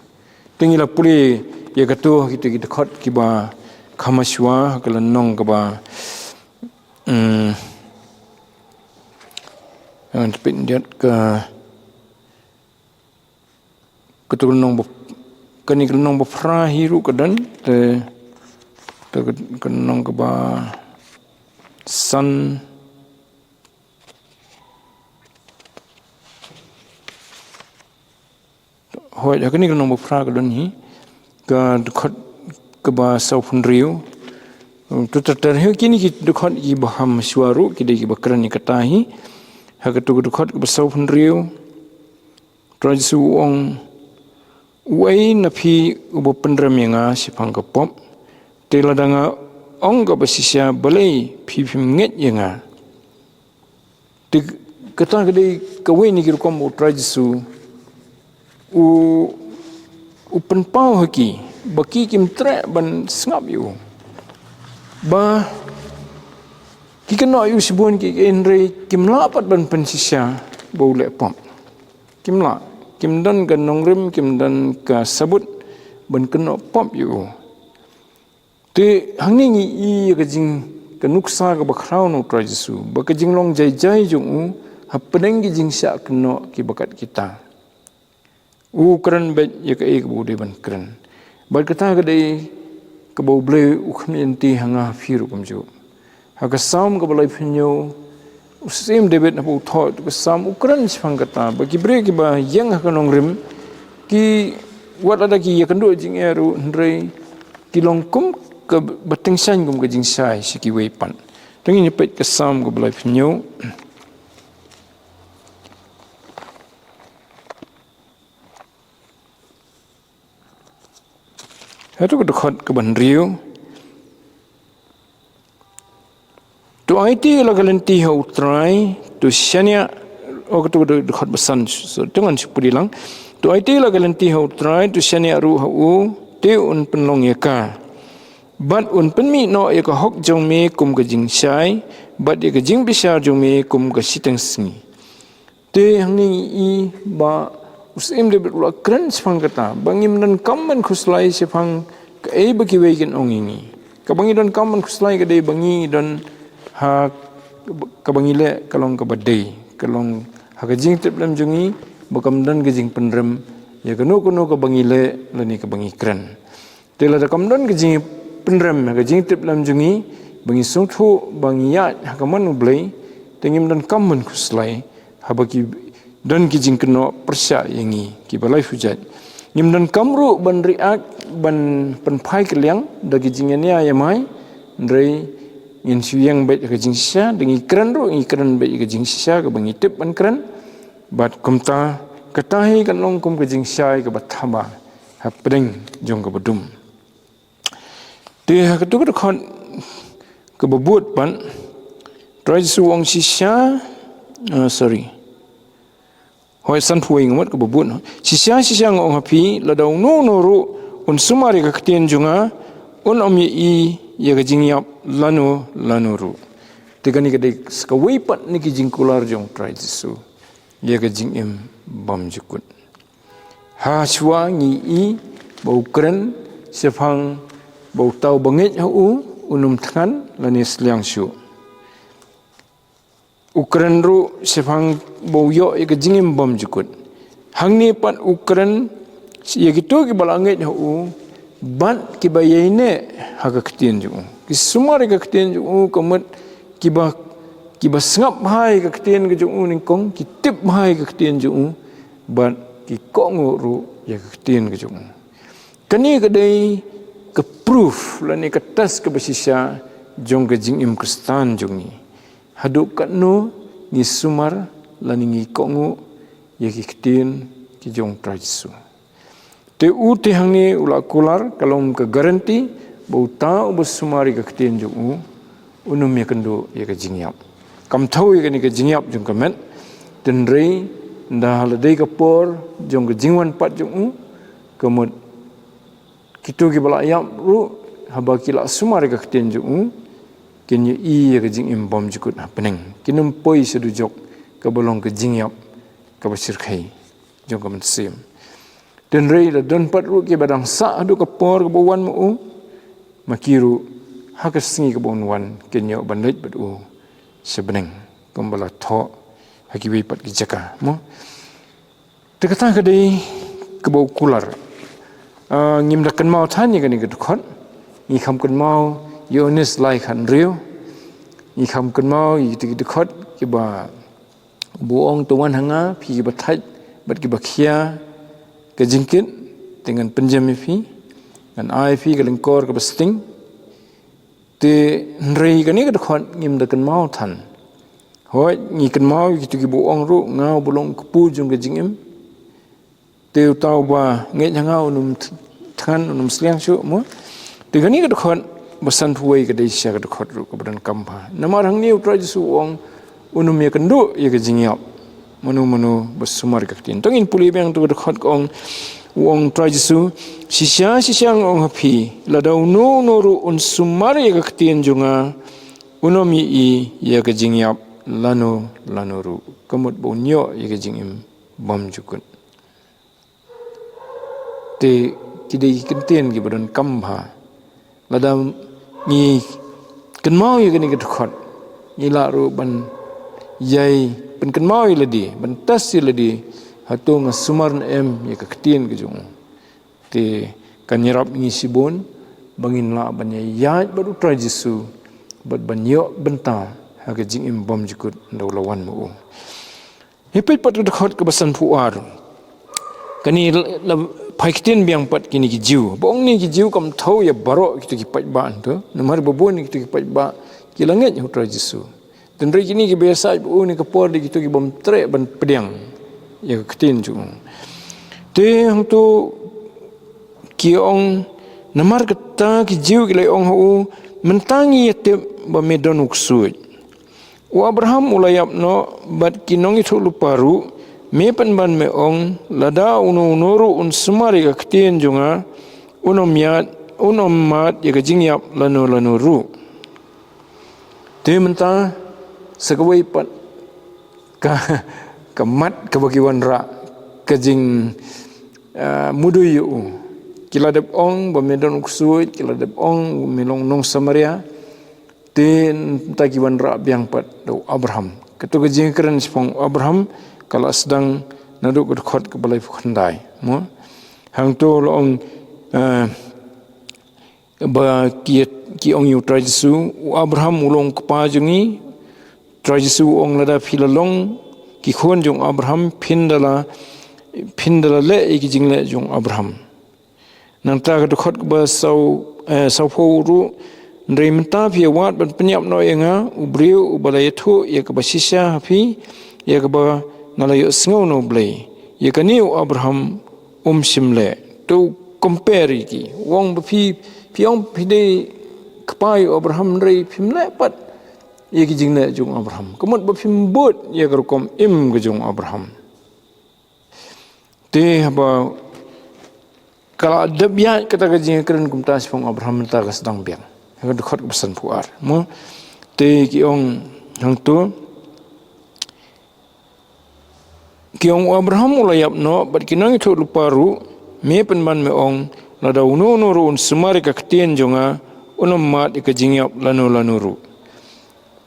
Te ngi la pule ïa kato, kita ki dkhot kiba kham shuwa, ka lynnong kaba, mm, ngan pyndiat ka, kato ka lynnong ba, kane ka lynnong ba phra hi ruh ka don, te, te ka, ka lynnong kaba san. Hooid, ha kane ka lynnong ba phra ka don hi, ka dkhot kaba sawphew hynriew. To ter ter hi, kine ki dkhot kiba kham shuwa ruh, ki dei kiba kren ïa kata hi. Ha kato ka dkhot kaba sawphew hynriew, Trai Jisu u ong, uei na phi uba pynrem ïa nga shaphang ka pop, te lada nga ong kaba shisha, balei phi phim ngeit ïa nga? Te kata ka dei kawei na ki rukom ba u Trai Jisu u, u pynpaw ha ki, ba ki kim treh ban sngap ïa u. Ba ki kynnoh ïa u shibun ki, hynrei kim lah pat ban pynshisha ba u leh pop. Kim lah, kim don ka nongrim, kim don ka sabut ban kynnoh pop ïa u. Te hangne ngi i ïa ka jing, ka nuksa kaba khraw na u Trai Jisu, ba ka jinglong jai jai jong u hapdeng ki jingshah kynnoh kiba kat kita. U kren beit ïa kaei kaba u dei ban kren. Bad kata ka dei kaba U Blei u khmih lynti ha nga ha phi ruh kumjuh. Ha ka Salm kaba laiphew hynñiew, u Syiem David haba u thoh ïa ka Salm u kren shaphang kata, ba ki briew kiba ïeng ha ka nongrim, ki wat lada ki ïakynduh jingeh ruh, hynrei ki long kum kaba tyngshaiñ kum ka jingshai sha kiwei pat. Te ngin ïa peit ka Salm kaba laiphew hynñiew. Hato ka dkhot kaba hynriew. To aiti la ka lynti ha u Trai, to shaniah, oh, kato ka dkhot ba san, so, to ngan shu pule lang. To aiti la ka lynti ha u Trai, to shaniah ruh ha u, te un pynlong ïa ka. Bad un pynmih noh ïa ka hok jong me kum ka jingshai, bad ïa ka jingbishar jong me kum ka shiteng sngi. Te hangne ngi i ba u Syiem David u la kren shaphang kata, ba ngim donkam ban khuslai shaphang kaei ba kiwei kin ong ïa ngi. Kaba ngi donkam ban khuslai ka dei ba ngi don ha, kaba ngi leh ka long kaba dei, ka long ha ka jingtiplem jong ngi, ba kam don ka jingpynrem ïa kano kano kaba ngi leh lane kaba ngi kren. Te lada kam don ka jingpynrem ha ka jingtiplem jong ngi, ba ngi sngewthuh ba ngi ïaid ha ka mon U Blei, te ngim donkam ban khuslai haba ki don ki jingkynnoh pyrshah ïa ngi kiba laiphew jait. Ngim donkam ruh ban react, ban pynphai kylliang da ki jingïania ïamai, hynrei ngin shu ïeng beit ha ka jingshisha, da ngi kren ruh ngi kren beit ha ka jingshisha kaba ngi tip ban kren. Bad kumta, kata hi kan long kum ka jingshai kaba thaba hapdeng jong kaba dum. Te ha kato ka dkhot kaba bud pat, Trai Jisu u ong shisha, ah, sorry. Hooid, sanphew wei ngut kaba bud. Shisha, shisha nga ong ha phi, lada uno uno ruh un sumar ïa ka ktien jong nga, un ym ïohi ïa ka jingïap lano lano ruh. Te kane ka dei sa kawei pat na ki jingkular jong u Trai Jisu ïa ka jingim bymjukut. Ha shuwa ngi i ba u kren shaphang ba uta uba ngeit ha u un ym thngan lane sliang shuh. U kren ruh shaphang ba u ïoh ïa ka jingim bymjukut. Hangne pat u kren ïa kito kiba la ngeit ha u bad kiba ïaineh ha ka ktien jong u. Ki sumar ïa ka ktien jong u, ka mut kiba, kiba sngap bha ïa ka ktien ka jong u nyngkong, ki tip bha ïa ka ktien jong u, bad ki kohnguh ruh ïa ka ktien ka jong u. Kane ka dei ka proof lane ka test kaba shisha jong ka jingim Khristan jong ngi. Haduh katno ngi sumar lane ngi kohnguh ïa ki ktien ki jong u Trai Jisu. Te u te hangne u la kular ka long ka guarantee ba uta uba sumar ïa ka ktien jong u, un ym ïakynduh ïa ka jingïap. Kam thew ïa kane ka jingïap jong ka met, hynrei Ynda ha la dei ka por jong ka jingwan pat jong u, ka mut kito kiba la ïap ruh, haba ki la sumar ïa ka ktien jong u, kin ïohi ïa ka jingim bymjukut hapdeng. Kin ym poi sha dujok kaba long ka jingïap kaba shyrkhei jong ka mynsiem. Hynrei la don pat ruh kiba dang sah haduh ka por kaba wan ma u, ma ki ruh ha ka sngi kaba un wan kin ïoh ban leit bad u sha bneng, kumba la thoh ha kiwei pat ki jaka, mo. Te kata ka dei kaba u kular. Ah, ngim da kynmaw than ïa kane ka dkhot. Ngi kham kynmaw Ïoannis lai khathynriew. Ngi kham kynmaw ïa kita ki dkhot kiba, ba u ong, "To wan ha nga, phi kiba thait bad kiba khia ka jingkit, te ngan pynjem ïa phi, ngan ai ïa phi ka lyngkor kaba sting." Te hynrei kane ka dkhot ngim da kynmaw than. Hooid, ngi kynmaw ïa kito kiba u ong ruh, "Nga uba long u kpu jong ka jingim, te uta uba ngeit ha nga un ym th-, thngan, un ym sliang shuh", mo. Te kane ka dkhot ba sanphew wei ka dei shisha ka dkhot ruh kaba donkam bha. Namar hangne u Trai Jisu u ong, "Un ym ïakynduh ïa ka jingïap mano mano ba sumar ïa ka ktien." To ngin pule biang tu ka dkhot, ka ong, u ong u Trai Jisu, "Shisha shisha nga ong ha phi, lada uno uno ruh un sumar ïa ka ktien jong nga, un ym ïohi ïa ka jingïap lano lano ruh." Ka mut ba un ïoh ïa ka jingim bymjukut. Te ki dei ki kyntien kiba donkam bha. Lada ngi kynmaw ïa kane ka dkhot, ngi lah ruh ban ïai pynkynmaw ïa lade, ban test ïa lade, hato nga sumar ne em ïa ka ktien ka jong u. Te kan ïarap ïa ngi shibun ba ngin lah ban ïaid bad u Trai Jisu, bad ban ïoh bynta ha ka jingim bymjukut ynda u la wan ma u. Ngi peit pat ka dkhot kaba sanphew ar. Kane la, la phai ktien biang pat kine ki Jiw. Ba ong kine ki Jiw kam thew ïa baroh kito ki paidbah hangto. Namar ba bun kito ki paidbah ki la ngeit ha u Trai Jisu. Hynrei kine kiba ïasaid bad u ha kane ka por dei kito ki bym treh ban pdiang ïa ka ktien jong u. Te hangto ki ong, namar kata ki Jiw ki la ong ha u, "Mynta ngi ïatip ba me don u ksuid. U Abraham u la ïap noh, bad ki nongïathuhlypa ruh, me pynban me ong, lada uno uno ruh un sumar ïa ka ktien jong nga, un ym ïaid, un ym mad ïa ka jingïap lano lano ruh." Te mynta sa kawei pat ka, ka mat kaba ki wanrah, ka jing, ah, mudui ïa u. Ki la dep ong ba me don u ksuid, ki la dep ong me long nong Samaria. Te mynta ki wanrah biang pat da u Abraham. Kato ka jingkren shaphang u Abraham ka la sdang naduh ka dkhot kaba laiphew khyndai, mo. Hangto la ong, eh, ba ki, ki ong ïa u Trai Jisu, "U Abraham u long u kpa jong ngi." Trai Jisu u ong, "Lada phi la long ki khun jong u Abraham, phin da la, phin da la leh ïa ki jingleh jong u Abraham." Nangta ka dkhot kaba saw, eh, sawphew ruh, "Hynrei mynta phi ïa wad ban pynïap noh ïa nga, u briew uba la ïathuh ïa kaba shisha ha phi, ïa kaba nga la ïohsngew na u Blei. Ïa kane u Abraham um shym leh." To compare ïa ki. U ong ba phi, phi ong phi dei kpa ïa u Abraham, hynrei phim leh pat ïa ki jingleh jong u Abraham. Ka mut ba phim bud ïa ka rukom im ka jong u Abraham. Te haba ka la dep ïaid kata ka jingkren kumta shaphang u Abraham, mynta ka sdang biang. Ha ka dkhot kaba sanphew ar, mo. Te ki ong hangto, ki ong, "U Abraham u la ïap noh, bad ki nongïathuhlypa ruh, me pynban me ong, lada uno uno ruh un sumar ïa ka ktien jong nga, un ym mad ïa ka jingïap lano lano ruh."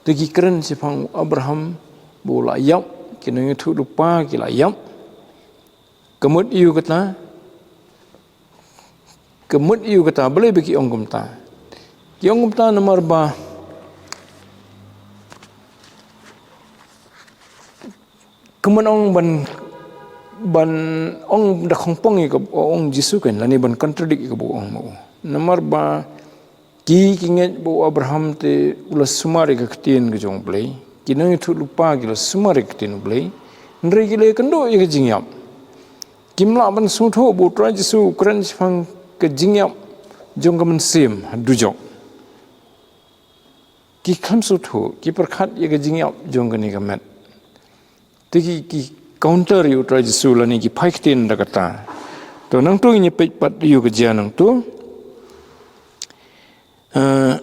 Te ki kren shaphang u Abraham ba u la ïap, ki nongïathuhlypa ki la ïap. Ka mut aïu kata? Ka mut aïu kata? Balei ba ki ong kumta? Ki ong kumta namar ba, kumno ong ban, ban ong da khongpong ïa kaba ong Jisu, kan, lane ban contradict ïa kaba ong ma u. Namar ba ki, ki ngeit ba u Abraham te u la sumar ïa ka ktien ka jong u Blei. Ki nongïathuhlypa ki la sumar ïa ka ktien u Blei. Hynrei ki la ïakynduh ïa ka jingïap. Kim lah ban sngewthuh ba u Trai Jisu u kren shaphang ka jingïap jong ka mynsiem ha dujok. Ki khlem sngewthuh, ki pyrkhat ïa ka jingïap jong kane ka met. Te ki, ki counter ïa u Trai Jisu lane ki phai ktien da kata. To nangtu ngin ïa peit pat ïa ka jia nangtu. Eh,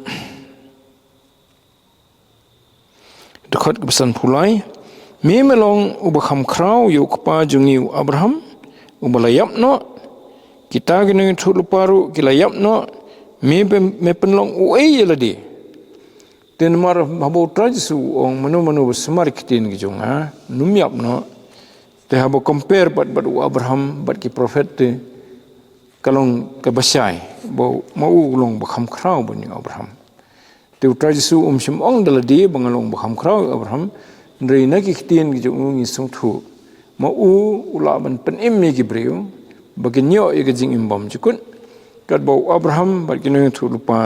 Dkhot ka ba sanphew lai. Me me long uba kham khraw ïa u kpa jong ngi u Abraham, uba la ïap noh. Kita ki nongïathuhlypa ruh ki la ïap noh. Me, me, me pynlong uei ïa lade? Te namar haba u Trai Jisu u ong mano mano ba sumar ktien ki jong nga, ym ïap noh. Te haba compare bad, bad u Abraham, bad ki prophet te ka long kaba shai, ba ma u u long ba kham khraw ban ïa u Abraham. Te u Trai Jisu um shym ong da lade ba nga long ba kham khraw ïa u Abraham, hynrei na ki ktien ki jong u ngi sngewthuh. Ma u u lah ban pynim ïa ki briew, ba kin ïoh ïa ka jingim bymjukut. Katba u Abraham, bad ki nongïathuhlypa,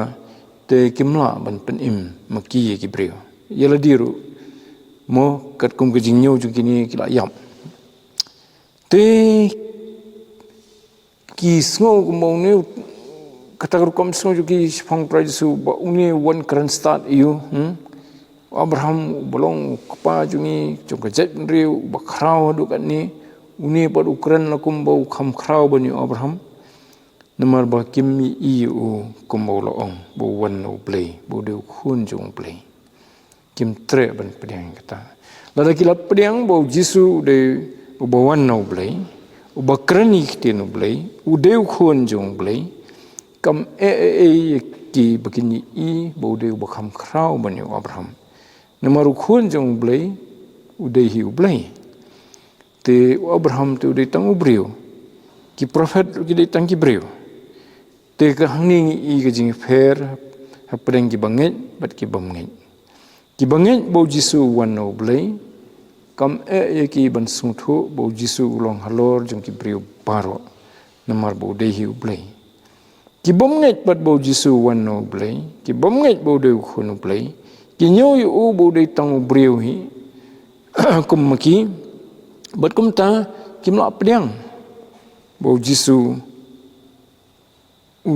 te kim lah ban pynim ma ki ïa ki briew. Ïa lade ruh, mo katkum ka jingñiew jong kine ki la ïap. Te ki sngew kumba une, kata ka rukom sngew jong ki shaphang u Trai Jisu ba une u wan kren stad ïa u, hmm? Abraham uba long u kpa jong ngi, jong ka jaitbynriew, uba khraw haduh katne, une pat u kren la kumba u kham khraw ban ïa u Abraham. Namar ba kim ïohi ïa u kumba u la ong ba u wan na u Blei, ba u dei u khun jong u Blei. Kim treh ban pdiang kata. Lada ki la pdiang ba u Jisu u dei uba wan na u Blei, uba kren ïa ki ktien u Blei, u dei u khun jong u Blei, kam eh eh eh ïa ki ba kin ïohi ba u dei uba kham khraw ban ïa u Abraham. Namar u khun jong u Blei u dei hi u Blei. Te u Abraham te u dei tang u briew. Ki prophet ruh ki dei tang ki briew. Te ka hangne ngi ïohi ka jingpher hapdeng ki bangeit bad ki bym ngeit. Ki bangeit ba u Jisu u wan na u Blei, kam eh ïa ki ban sngewthuh ba u Jisu u long halor jong ki briew baroh, namar ba u dei hi u Blei. Ki bym ngeit pat ba u Jisu u wan na u Blei, ki bym ngeit ba u dei u khun u Blei, ki ñiew ïa u ba u dei tang u briew hi, kum ma ki, bad kumta kim lah pdiang ba u Jisu u,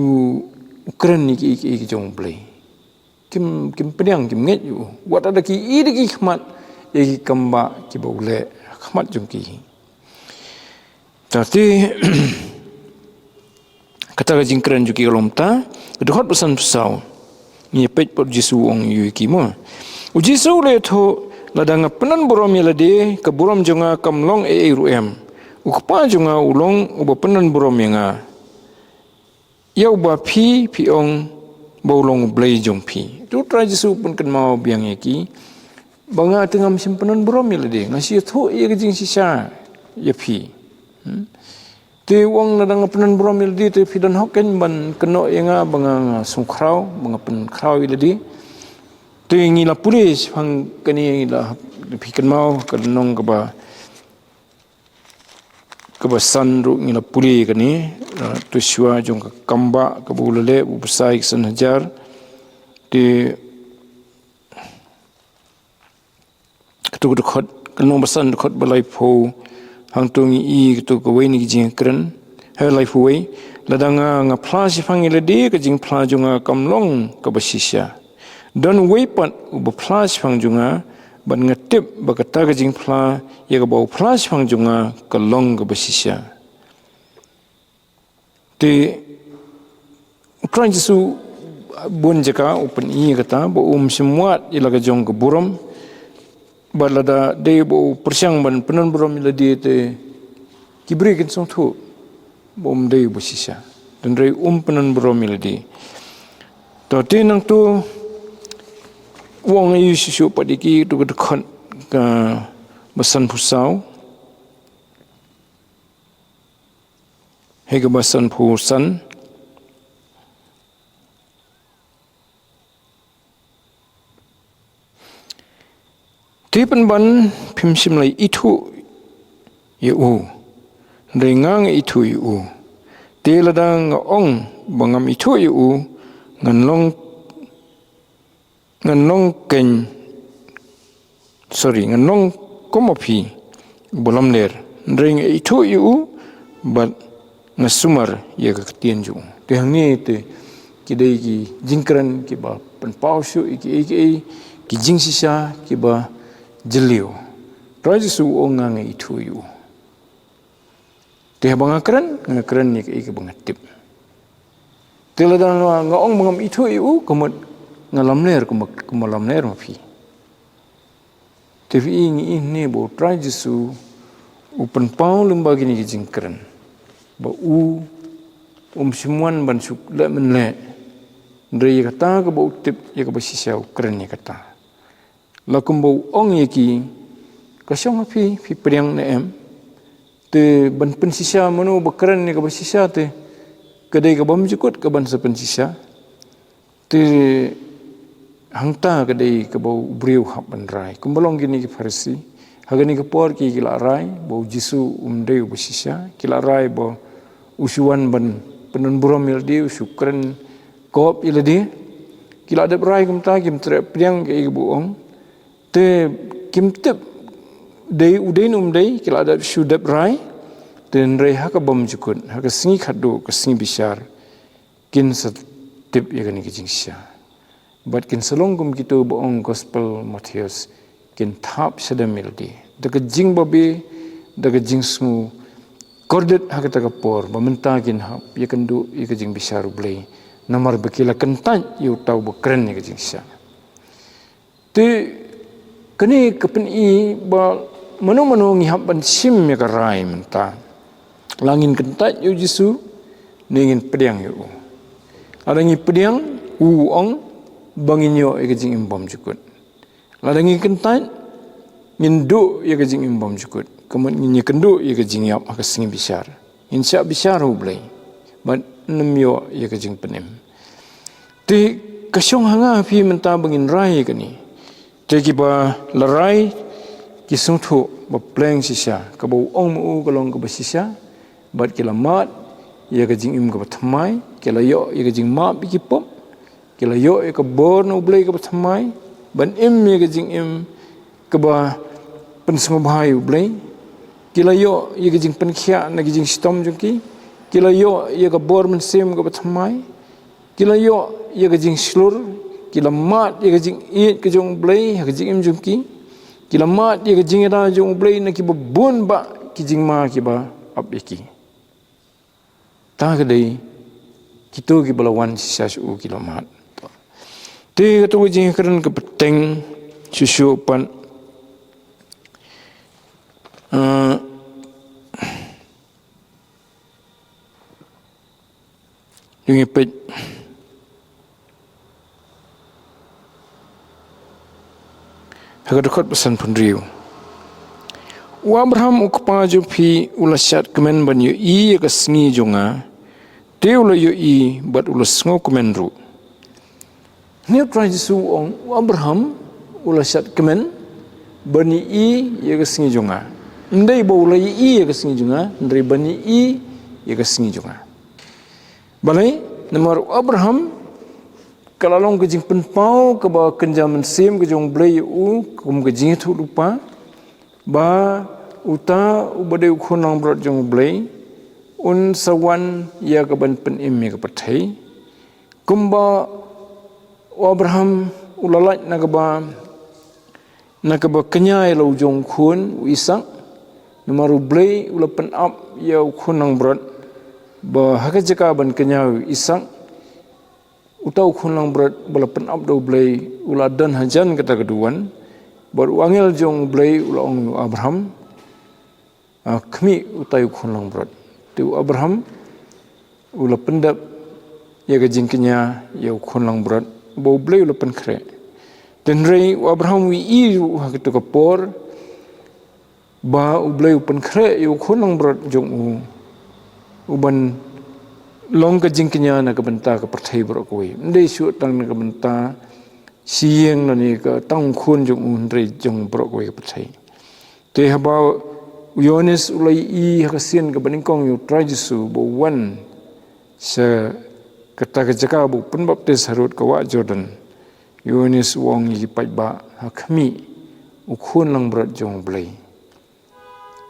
u kren ïa ki, ïa ki, ïa ki jong u Blei. Kim, kim pdiang, kim ngeit ïa u. Wat lada ki ïohi da ki khmat ïa ki kambah kiba u leh ha khmat jong ki. Te, kata ka jingkren jong ki ka long kumta, dkhot ba sanphew saw. Ngi peit pat u Jisu u ong ïa ki mo. U Jisu u la ïathuh, lada nga pynburom ïa lade, ka burom jong nga kam long ei ei ruh em. U Kpa jong nga u long uba pynburom ïa nga. Ïa uba phi, phi ong ba u long u Blei jong phi. Te u Trai Jisu u pynkynmaw biang ïa ki ba nga te ngam shym pynburom ïa lade, nga shu ïathuh ïa ka jingshisha ïa phi. Hmm? Te u ong lada nga pynburom ïa lade te phi don hok kein ban kynnoh ïa nga ba nga, nga sngewkhraw, ba nga pynkhraw ïa lade. Te ngi la pule shaphang kane, ngi la, phi kynmaw ka lynnong kaba kaba san ruh ngi la pule kane, eh, to shuwa jong ka kambah kaba u la leh, u bsai ki san hajar. Te, katu ka dkhot, ka lynnong ba san dkhot ba laiphew, hangto ngi ïohi katu kawei na ki jingkren, ha laiphew wei, lada nga, nga phla shaphang ïa lade ka jingphla jong nga kam long kaba shisha. Don uwei pat uba phla shaphang jong nga, bad nga tip ba kata ka jingphla ïa kaba u phla shaphang jong nga ka long kaba shisha. Te u Trai Jisu bun jaka u pyni kata ba um shym wad ïa la ka jong ka burom, bad lada dei ba u pyrshang ban pynburom ïa lade te ki briew kin sngewthuh ba um dei uba shisha. Hynrei um pynburom ïa lade. To te nangto u ong ïa u shisha pat ïa ki, tu ka dkhot kaba sanphew saw. Hei kaba sanphew san. Te pynban phim shym la ithuh ïa u, hynrei nga nga ithuh ïa u. Te lada nga ong ba ngam ithuh ïa u, ngan long, ngan long kein, sorry, ngan long kum ma phi, uba lamler. Hynrei nga ithuh ïa u, bad nga sumar ïa ka ktien jong u. Te hangne te ki dei ki jingkren kiba pynpaw shuh ïa kiei kiei ki jingshisha kiba jylliew. Trai Jisu u ong, nga nga ithuh ïa u. Te haba nga kren, nga kren ïa kaei kaba nga tip. Te lada nga, nga ong ba ngam ithuh ïa u, ka mut nga lamler kumba, kumba lamler ma phi. Te phi i, ngi i hangne ba u Trai Jisu u pynpaw lyngba kine ki jingkren ba u um shym wan ban shu leh mynleh. Hynrei ïa kata kaba u tip, ïa kaba shisha u kren ïa kata. La kumba u ong ïa ki, ka shong ha phi, phi pdiang ne em? Te ban pynshisha mano ba kren ïa kaba shisha te, ka dei ka bymjukut kaban sa pynshisha. Te hangta ka dei kaba u briew hap ban rai. Kumba long kine ki Pharisi, ha kane ka por ki, ki la rai ba u Jisu um dei uba shisha, ki la rai ba u shu wan ban pyndonburom ïa lade, u shu kren kop ïa lade. Ki la dep rai kumta, kim treh pdiang kaei kaba u ong. Te kim tip dei u dei ne um dei, ki la dep shu dep rai. Te hynrei ha ka bymjukut, ha ka sngi khatduh, ka sngi bishar, kin sa tip ïa kane ka jingshisha. Bad kin sa long kum kito ba ong Gospel Mathaios, kin thap shadem ïa lade da ka jingbabe, da ka jingsngew kordit ha kata ka por, ba mynta kin hap ïakynduh ïa ka jingbishar U Blei, namar ba ki la kyntait ïa uta uba kren ïa ka jingshisha. Te kane ka pyni ba mano mano ngi hap ban shim ïa ka rai mynta. La ngin kyntait ïa u Jisu, ne ngin pdiang ïa u. Lada ngi pdiang, u ong ba ngin ïoh ïa ka jingim bymjukut. Lada ngi kyntait, ngin duh ïa ka jingim bymjukut. Ka mut ngin ïakynduh ïa ka jingïap ha ka sngi bishar. Ngin shah bishar ha U Blei. Bad ym ïoh ïa ka jingpynim. Te ka shong ha nga ha phi mynta ba ngin rai ïa kane. Te kiba la rai ki sngewthuh ba pleng shisha, kaba u ong ma u ka long kaba shisha. Bad ki la mad ïa ka jingim kaba thymmai, ki la ïoh ïa ka jingmap ïa ki pop, ki la ïoh ïa ka bor na U Blei kaba thymmai, ban im ïa ka jingim kaba pynsngewbha ïa U Blei. Ki la ïoh ïa ka jingpynkhiah na ka jingshitom jong ki. Ki la ïoh ïa ka bor mynsiem kaba thymmai. Ki la ïoh ïa ka jingshlur. Ki la mad ïa ka jingïeit ka jong U Blei ha ka jingim jong ki. Ki la mad ïa ka jingïada jong U Blei na kiba bun bah ki jingma kiba ap ïa ki. Ta ka dei kito kiba la wan shisha sha u, ki la mad. Te kato ka jingkren ka bteng shuh shuh pat. Ah, jong ngi peit ha ka dkhot ba sanphew hynriew. U Abraham u kpa jong phi u la shad kmen ban ïohi ïa ka sngi jong nga, te u la ïohi bad u la sngewkmen ruh. Hynrei u Trai Jisu u ong, u Abraham u la shad kmen ban ïohi ïa ka sngi jong nga. Ym dei ba u la ïohi ïa ka sngi jong nga, hynrei ban ïohi ïa ka sngi jong nga. Balei? Namar u Abraham, ka la long ka jingpynpaw kaba kynja mynsiem ka jong U Blei ïa u, kum ka jingïathuhlypa, ba uta uba dei u khun langbrot jong U Blei un sa wan ïa kaban pynim ïa ka pyrthei. Kumba u Abraham u la lait na kaba, na kaba kñia ïa la u jong u khun u Isak, namar U Blei u la pynap ïa u khun langbrot, ba ha ka jaka ban kñia ïa u Isak, uta u khun langbrot ba la pynap da U Blei u la don hajan kata ka duwan. Bad u angel jong U Blei u la ong ïa u Abraham, ah, khmih utai u khun langbrot. Te u Abraham u la pyndep ïa ka jingkñia ïa u khun langbrot ba U Blei u la pynkhreh. Te hynrei u Abraham u ïohi ruh ha kato ka por ba U Blei u pynkhreh ïa u khun langbrot jong u, u ban long ka jingkñia na ka bynta ka pyrthei baroh kawei. Ym dei shuh tang na ka bynta shi ïing lane ka tang u khun jong u, hynrei jong baroh kawei ka pyrthei. Te haba u Ïoannis u la ïohi ha ka sien kaba nyngkong ïa u Trai Jisu ba u wan sha kata ka jaka ba u pynbaptis harud ka wah Jordan, u Ïoannis u ong ïa ki paidbah, ha khmih u khun langbrot jong U Blei,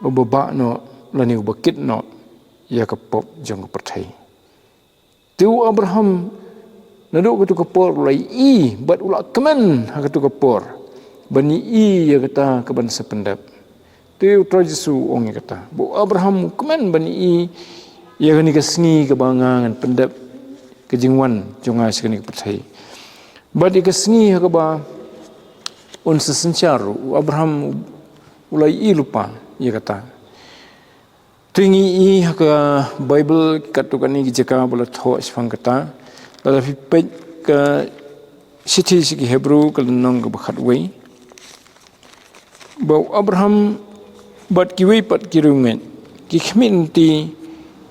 uba bah noh lane uba kit noh ïa ka pop jong ka pyrthei. Te u Abraham naduh kato ka por u la ïohi bad u la kmen ha kato ka por ban ïohi ïa kata kaban sa pyndep. Te u Trai Jisu u ong ïa kata, ba u Abraham u kmen ban ïohi ïa kane ka sngi kaba nga ngan pyndep ka jingwan jong nga sha kane ka pyrthei. Bad ïa ka sngi ha kaba un sa synshar ruh, u Abraham u la ïohi lypa ïa kata. Te ngi ïohi ha ka Baibl katto katne ki jaka ba la thoh shaphang kata. Lada phi peit ka shithi sha ki Hebru ka lynnong kaba khatwei, ba u Abraham bad kiwei pat ki riewngeit ki khmih lynti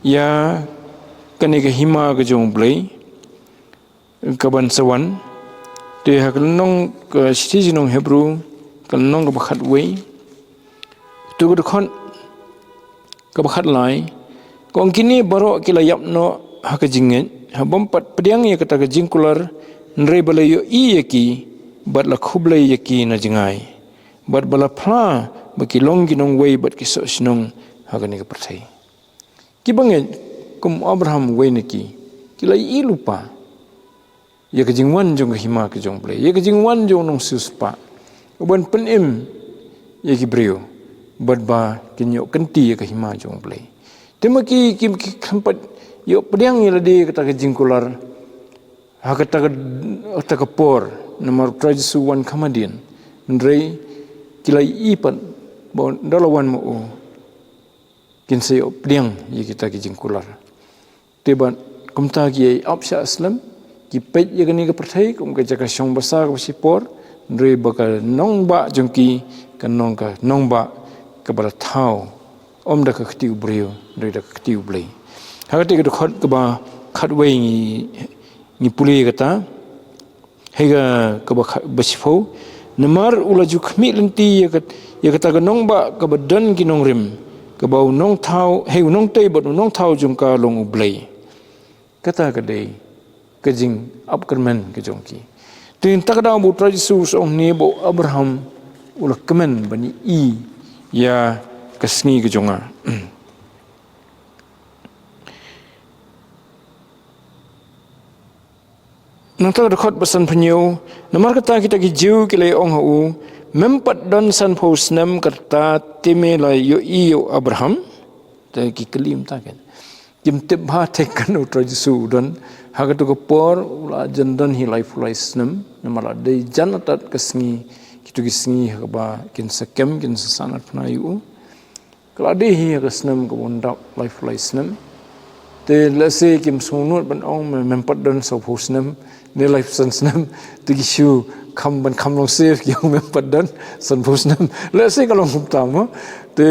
ïa kane ka hima ka jong U Blei kaban sa wan. Te ha ka lynnong, ka shithi sha ki nong Hebru, ka lynnong kaba khatwei, to ka dkhot kaba khatlai, ka ong, kine baroh ki la ïap noh ha ka jingngeit, ha bym pat pdiang ïa kata ka jingkular, hynrei ba la ïohi ïa ki bad la khublei ïa ki na jngai, bad ba la phla ba ki long ki nongwei bad ki soh shnong ha kane ka pyrthei. Kiba ngeit kum u Abraham uwei na ki, ki la ïohi lypa ïa ka jingwan jong ka hima ka jong U Blei, ïa ka jingwan jong u nongsiewspah uban pynim ïa ki briew, bad ba kin ïoh kynti ïa ka hima jong U Blei. Te ma ki, ki, ki khlem pat ïoh pdiang ïa lade kata ka jingkular ha kata ka, kata ka por, namar u Trai Jisu u wan kham hadien. Hynrei ki la ïohi pat ba ynda la wan ma u, kin sa ïoh pdiang ïa kita ki jingkular. Te bad kumta ki ïai ap shah slem, ki peit ïa kane ka pyrthei kum ka jaka shong basa kaba shipor, hynrei ba ka nongbah jong ki kan long ka nongbah kaba la thaw, ym da ka kti u briew, hynrei da ka kti U Blei. Ha kata ka dkhot kaba khatwei ngi, ngi pule kata, hei ka, kaba kha-, ba shiphew, namar u la ju khmih lynti ïa kat-, ïa kata ka nongbah kaba don ki nongrim, kaba u nongthaw, hei u nongtei bad u nongthaw jong ka long U Blei. Kata ka dei ka jingap kyrmen ka jong ki. Te nangta ka daw ba u Trai Jisu u sa ong ne ba u Abraham u la kmen ban ïohi ïa ka sngi ka jong nga. Nangta ka dkhot ba sanphew hynñiew, namar kata kita ki Jiw ki la ong ha u, mem pat don sanphew snem kata te me la ïohi ïa u Abraham. Te ki kylli mynta ken. Kim tip bha te katno u Trai Jisu u don. Ha kato ka por u la jan don hi laiphew lai snem. Namar la dei jan atat ka sngi, kito ki sngi ha kaba kin sa kem, kin sa sah na phna ïa u. Ka la dei hi ha ka snem kaba un dap, laiphew lai snem. Te lehse kim sngewnud ban ong me, mem pat don sawphew snem ne laiphew san snem. Te ki shu kham ban kham long safe, ki ong mem pat don sanphew snem. Lehse ka long kumta mo. Te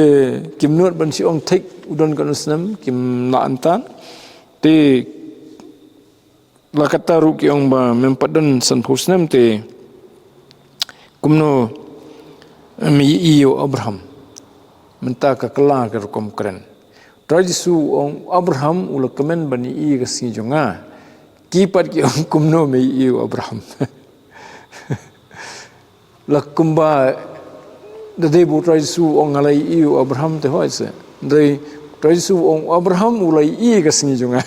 kim nud ban shu ong thik u don katno snem, kim lah ong tang. Te la kata ruh ki ong ba mem pat don sanphew snem te kumno me ïohi ïa u Abraham. Mynta ka kylla ka rukom kren. Trai Jisu u ong u Abraham u la kmen ban ïohi ïa ka sngi jong nga. Ki pat ki ong kumno me ïohi ïa u Abraham. La kumba da dei ba u Trai Jisu u ong nga la ïohi ïa u Abraham te hooid se. Dei u Trai Jisu u ong u Abraham u la ïohi ïa ka sngi jong nga.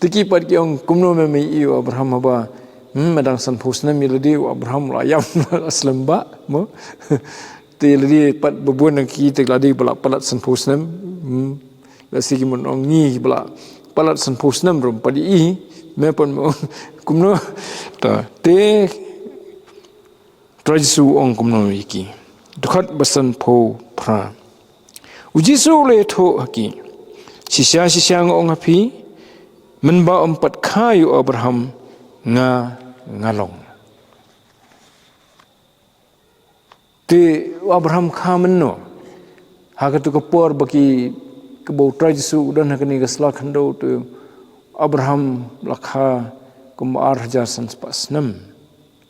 Te ki pat ki ong kumno me me ïohi ïa u Abraham haba, hmm, me dang sanphew snem ïa lade u Abraham u la ïap, la slem bha mo. Te lade pat ba bun na ki te lade ba la palat sanphew snem. Hmm. Lehse ki mon ong ngi ba la palat sanphew snem ruh pat ïohi, me pat me ong kumno. Ta, te Trai Jisu u ong kumno ïa ki. Dkhot ba sanphew phra. U Jisu u la ïathuh ha ki. Shisha shisha nga ong ha phi, mynba ym pat kha ïa u Abraham nga, nga long. Te u Abraham kha mynno? Ha kato ka por ba ki, kaba u Trai Jisu u don ha kane ka sla khyndew te u Abraham la kha kumba ar hajar san spah snem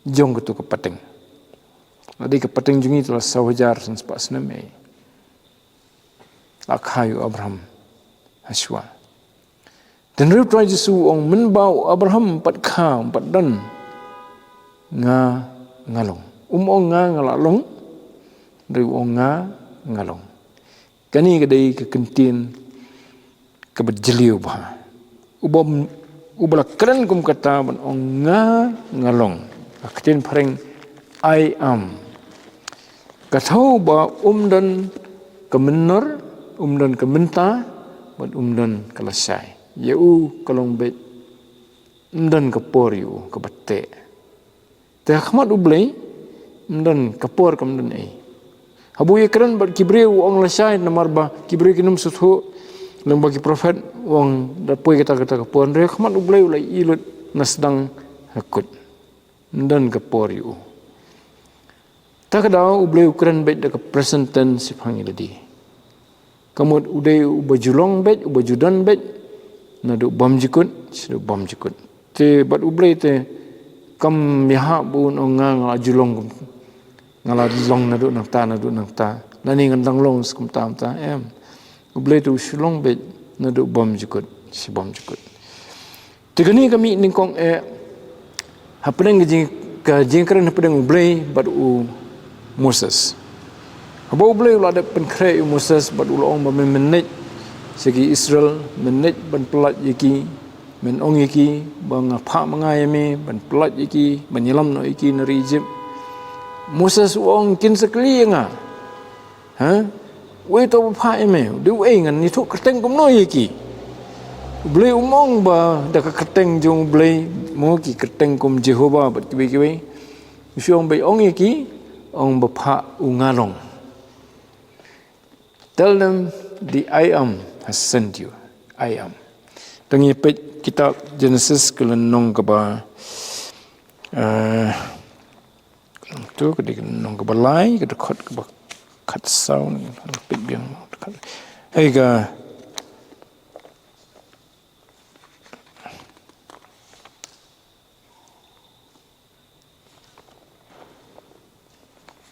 jong kato ka pateng. La dei ka pateng jong ngi te la saw hajar san spah snem eh. La kha ïa u Abraham hashwa. Te hynrei u Trai Jisu u ong mynba u Abraham ym pat kha, ym pat don, nga, nga long. Um ong nga, nga la long. Hynrei u ong nga, nga long. Kane ka dei ka kyntien kaba jylliew bha. Uba, uba la kren kum kata ban ong nga, nga long. Ka ktien phareng, I am. Ka thew ba um don ka mynnor, um don ka mynta, bad um don ka lashai. Ïa u ka long beit, ym don ka por ïa u kaba teh. Te ha khmat U Blei, ym don ka por kam don ei. Haba u ïakren bad ki briew u ong lashai namar ba ki briew kim sngewthuh, lem bad ki prophet u ong da poi kata kata ka por. Hynrei ha khmat U Blei u la ïohi lut na sdang ha kut. Ym don ka por ïa u. Ta ka daw U Blei u kren beit da ka present tense shaphang ïa lade. Ka mut u dei uba ju long beit, uba ju don beit, naduh bymjukut shaduh bymjukut. Te bad U Blei te kam ïahap ba un ong nga, nga la ju long kum, nga la long naduh nangta, naduh nangta, lane ngan dang long sha kumta kumta, em. U Blei te u shu long beit naduh bymjukut sha bymjukut. Te kane ka mih nyngkong eh hapdeng ka jing, ka jingkren hapdeng U Blei bad u Moses. Haba U Blei u la dep pynkhreh ïa u Moses bad u la ong ba men, men leit sha ki Israel, men leit ban pyllait ïa ki, men ong ïa ki ba nga phah ma nga ïa me ban pyllait ïa ki, ban ïalam noh ïa ki na ri Egypt. Moses u ong kin sa kylli ïa nga, ha? Uei uta uba phah ïa me? U dei uei? Ngan ïathuh kyrteng kumno ïa ki? U Blei um ong ba da ka kyrteng jong U Blei, mo, ki kyrteng kum Jehovah bad kiwei kiwei. U shu ong ba ong ïa ki, ong ba phah u nga long. Tell them the I am has sent you. I am. Tang ïa peit kitab Genesis ka lynnong kaba, eh, tu ka dei ka lynnong kaba lai, ka dkhot kaba khatsaw, peit biang. Hei ka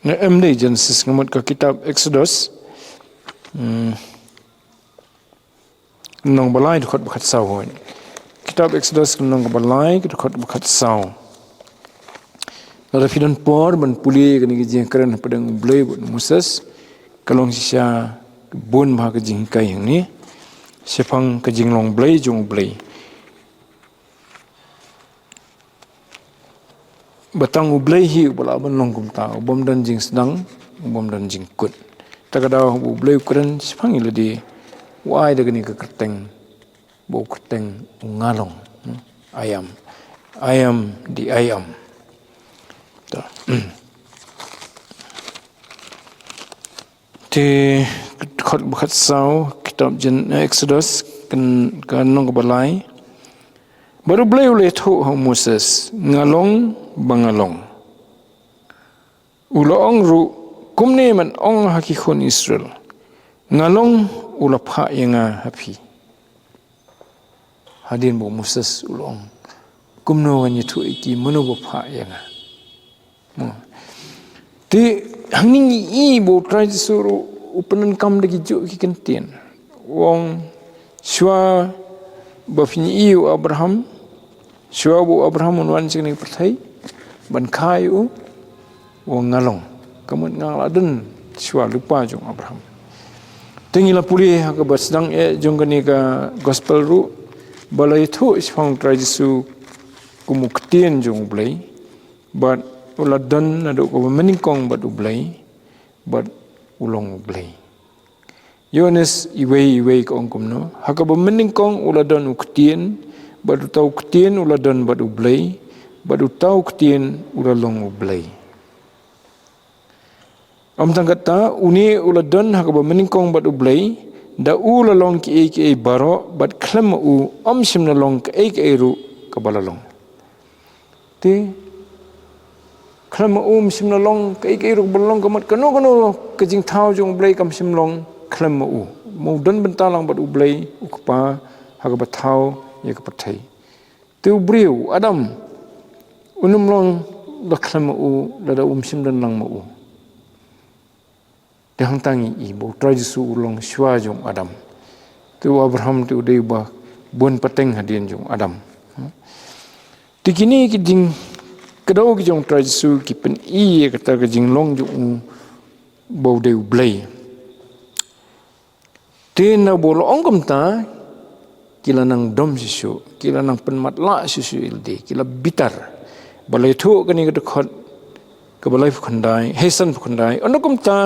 Ne em dei Genesis, nga mut ka kitab Exodus. Hmm. Lynnong ba lai dkhot ba khatsaw hoi. Kitab Exodus lynnong ba lai dkhot ba khatsaw. Lada phi don por ban pule kane ka jingkren hapdeng U Blei bad Moses, ka long shisha bun bha ka jinghikai hangne shaphang ka jinglong Blei jong U Blei. Ba tang U Blei hi uba lah ban long kumta, u bym don jingsdang, u bym don jingkut. Ta ka daw U Blei u kren shaphang ïa lade, u ai da kane ka kyrteng, ba u kyrteng u nga long. Hmm? I am. I am the I am. Ta. Te ka dkhot ba khatsaw kitab Gen, eh, Exodus, kan, ka lynnong kaba lai. Bad U Blei u la ïathuh ha u Moses, nga long ba nga long. U la ong ruh, kumne men ong ha ki khun Israel, nga long u la phah ïa nga ha phi. Hadien ba u Moses u la ong, kumno ngan ïathuh ïa ki mano ba phah ïa nga? Mo. Te hangne ngi i ba U Trai Jisu ruh u pyndonkam da kijuh ki kyntien. U ong, shuwa ba phin ïohi ïa u Abraham, shuwa ba u Abraham un wan sha kane ka pyrthei ban kha ïa u, u ong nga long. Ka mut nga la don shuwa lypa jong u Abraham. Te ngi la pule ha kaba sdang eh jong kane ka gospel ruh, ba la ïathuh shaphang U Trai Jisu kum u ktien jong U Blei, bad u la don naduh kaba mynnyngkong bad U Blei, bad u long U Blei. Ïoannis wei wei ka ong kumno, ha kaba mynnyngkong u la don u ktien, bad uta u ktien u la don bad U Blei, bad uta u ktien u la long U Blei. Ym tang kata, une u la don ha kaba mynnyngkong bad U Blei, da u la long kiei kiei baroh, bad khlem ma u ym shym la long kaei kaei ruh kaba la long. Te khlem ma u ym shym la long kaei kaei ruh kaba la long, ka mut kano kano ka jingthaw jong U Blei kam shym long khlem ma u. Ma u don bynta lang bad U Blei u Kpa ha kaba thaw ïa ka pyrthei. Te u briew Adam, un ym long da khlem ma u, lada um shym don lang ma u. Te hangta ngi i ba U Trai Jisu u long shuwa jong Adam. Te u Abraham te u dei uba bun pateng hadien jong Adam. Te kine ki jingkdew ki jong U Trai Jisu ki pyni ïa kata ka jinglong jong u ba u dei U Blei. Te naba u la ong kumta, ki la nang dom shisha, ki la nang pynmatlah shisha ïa lade, ki la bitar. Ba la ïathuh kane ka dkhot kaba laiphew khyndai, hei sanphew khyndai. Ynda kumta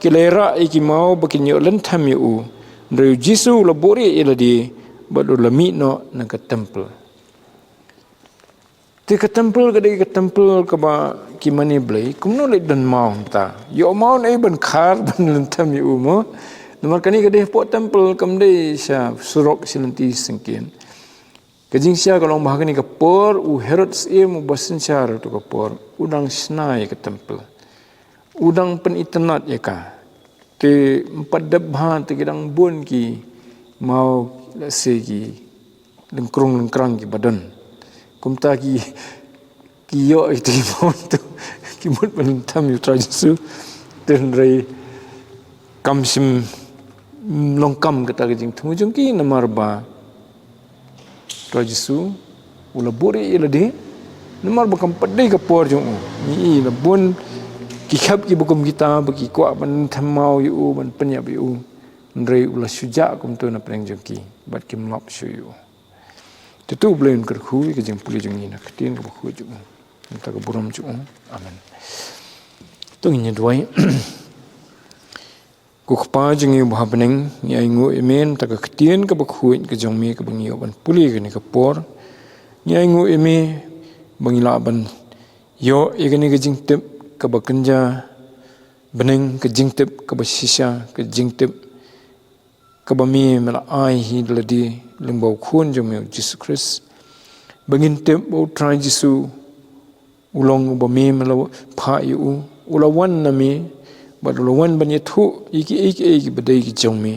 ki la ïarah ïa ki maw ba kin ïoh lynthem ïa u. Hynrei u Jisu u la buhrieh ïa lade bad u la mih noh na ka templ. Te ka templ ka dei ka templ kaba ki mane blei, kumno leh don maw hangta? Ïoh maw ne ban khar ban lynthem ïa u mo? Namar kane ka dei hapoh templ, kam dei sha surok sha lynti syngkien. Ka jingshisha ka long ba ha kane ka por u Herod Syiem uba synshar ha kato ka por u dang shna ïa ka templ. U dang pynitynnad ïa ka. Te ym pat dep bha te ki dang bun ki maw, lehse ki lyngkrung lyngkrang kiba don. Kumta ki, ki ïoh ïa ki maw tu, ki mut ban lynthem ïa u Trai Jisu. Te hynrei kam shym long kam kata ka jingthmu jong ki, namar ba Trai Jisu u la buhrieh ïa lade, namar ba kam pat dei ka por jong u. Ngi i la bun ki khep kiba kum kita ba ki kwah ban lynthem maw ïa u, ban pynïap ïa u. Hynrei u la shu jah kumto na pdeng jong ki bad kim lap shuh ïa u. Te to U Blei un kyrkhu ïa ka jingpule jong ngi na ka ktien kaba khuid jong u, na ka bynta ka burom jong u. Amen. To ngin ïa duwai. Ko Kpa jong ngi uba ha bneng, ngi ainguh ïa me na ka bynta ka ktien kaba khuid ka jong me kaba ngi ïoh ban pule kane ka por. Ngi ainguh ïa me ba ngi lah ban ïoh ïa kane ka jingtip kaba kynja bneng, ka jingtip kaba shisha, ka jingtip kaba me me la ai hi da lade lyngba u Khun jong me u Jisu Khrist. Ba ngin tip ba u Trai Jisu u long uba me me la phah ïa u, u la wan na me, bad u la wan ban ïathuh ïa kiei kiei kiba dei ki jong me.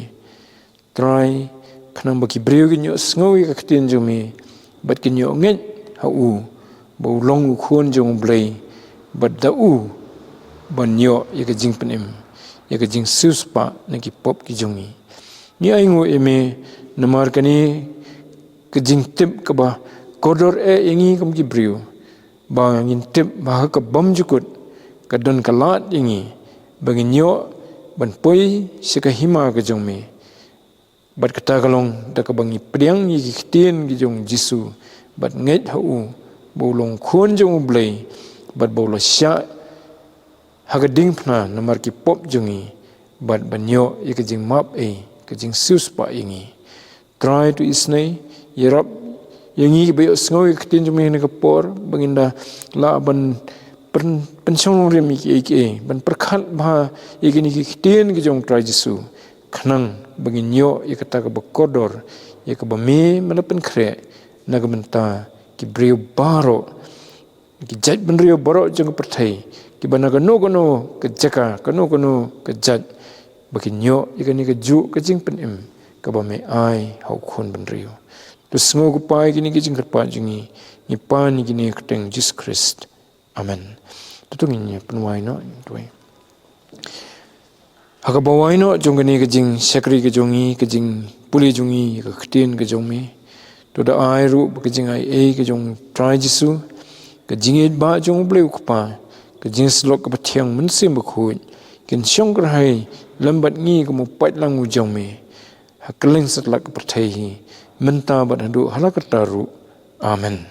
Trai, khnang ba ki briew kin ïoh sngew ïa ka ktien jong me, bad kin ïoh ngeit ha u ba u long u Khun jong U Blei, bad da u ban ïoh ïa ka jingpynim, ïa ka jingsiewspah na ki pop ki jong ngi. Ngi ainguh ïa me namar kane ka jingtip kaba kordor eh ïa ngi kum ki briew, ba ngin tip ba ha ka bymjukut ka don ka lad ïa ngi ba ngin ïoh ban poi sha ka hima ka jong me. Bad kata ka long da kaba ngi pdiang ïa ki ktien ki jong u Jisu, bad ngeit ha u ba u long Khun jong U Blei, bad ba u la shah ha ka diengphna namar ki pop jong ngi, bad ban ïoh ïa ka jingmap ei, ka jingsiewspah ïa ngi. Trai, to isynei, ïarap ïa ngi kiba ïohsngew ïa ka ktien jong me ha kane ka por, ba ngin da lah ban pyn-, pynshong nongrim ïa kiei kiei, ban pyrkhat bha ïa kine ki ktien ki jong u Trai Jisu, khnang ba ngin ïoh ïa kata kaba kordor, ïa kaba me me la pynkhreh na ka bynta ki briew baroh, ki jaitbynriew baroh jong ka pyrthei, kiba na kano kano ka jaka, kano kano ka jait, ba kin ïoh ïa kane kajuh ka jingpynim kaba me ai ha u Khun bynriew. To sngew, ko Kpa, ïa kine ki jingkyrpad jong ngi, ngi pan ïa kine ha ka kyrteng Jisu Khrist. Amen. To ngin ïa pynwai noh, ïa pynwai. Ha kaba wai noh jong kane ka jingshakri ka jong ngi, ka jingpule jong ngi ïa ka ktien ka jong me, to da ai ruh ba ka jingaiei ka jong u Trai Jisu, ka jingïeit ba jong U Blei u Kpa, ka jingsyllok kaba thiang Mynsiem Bakhuid, kin shong kyrhai lem bad ngi kum u paidlang u jong me, ha kylleng satlak ka pyrthei hi, mynta bad haduh hala karta ruh. Amen.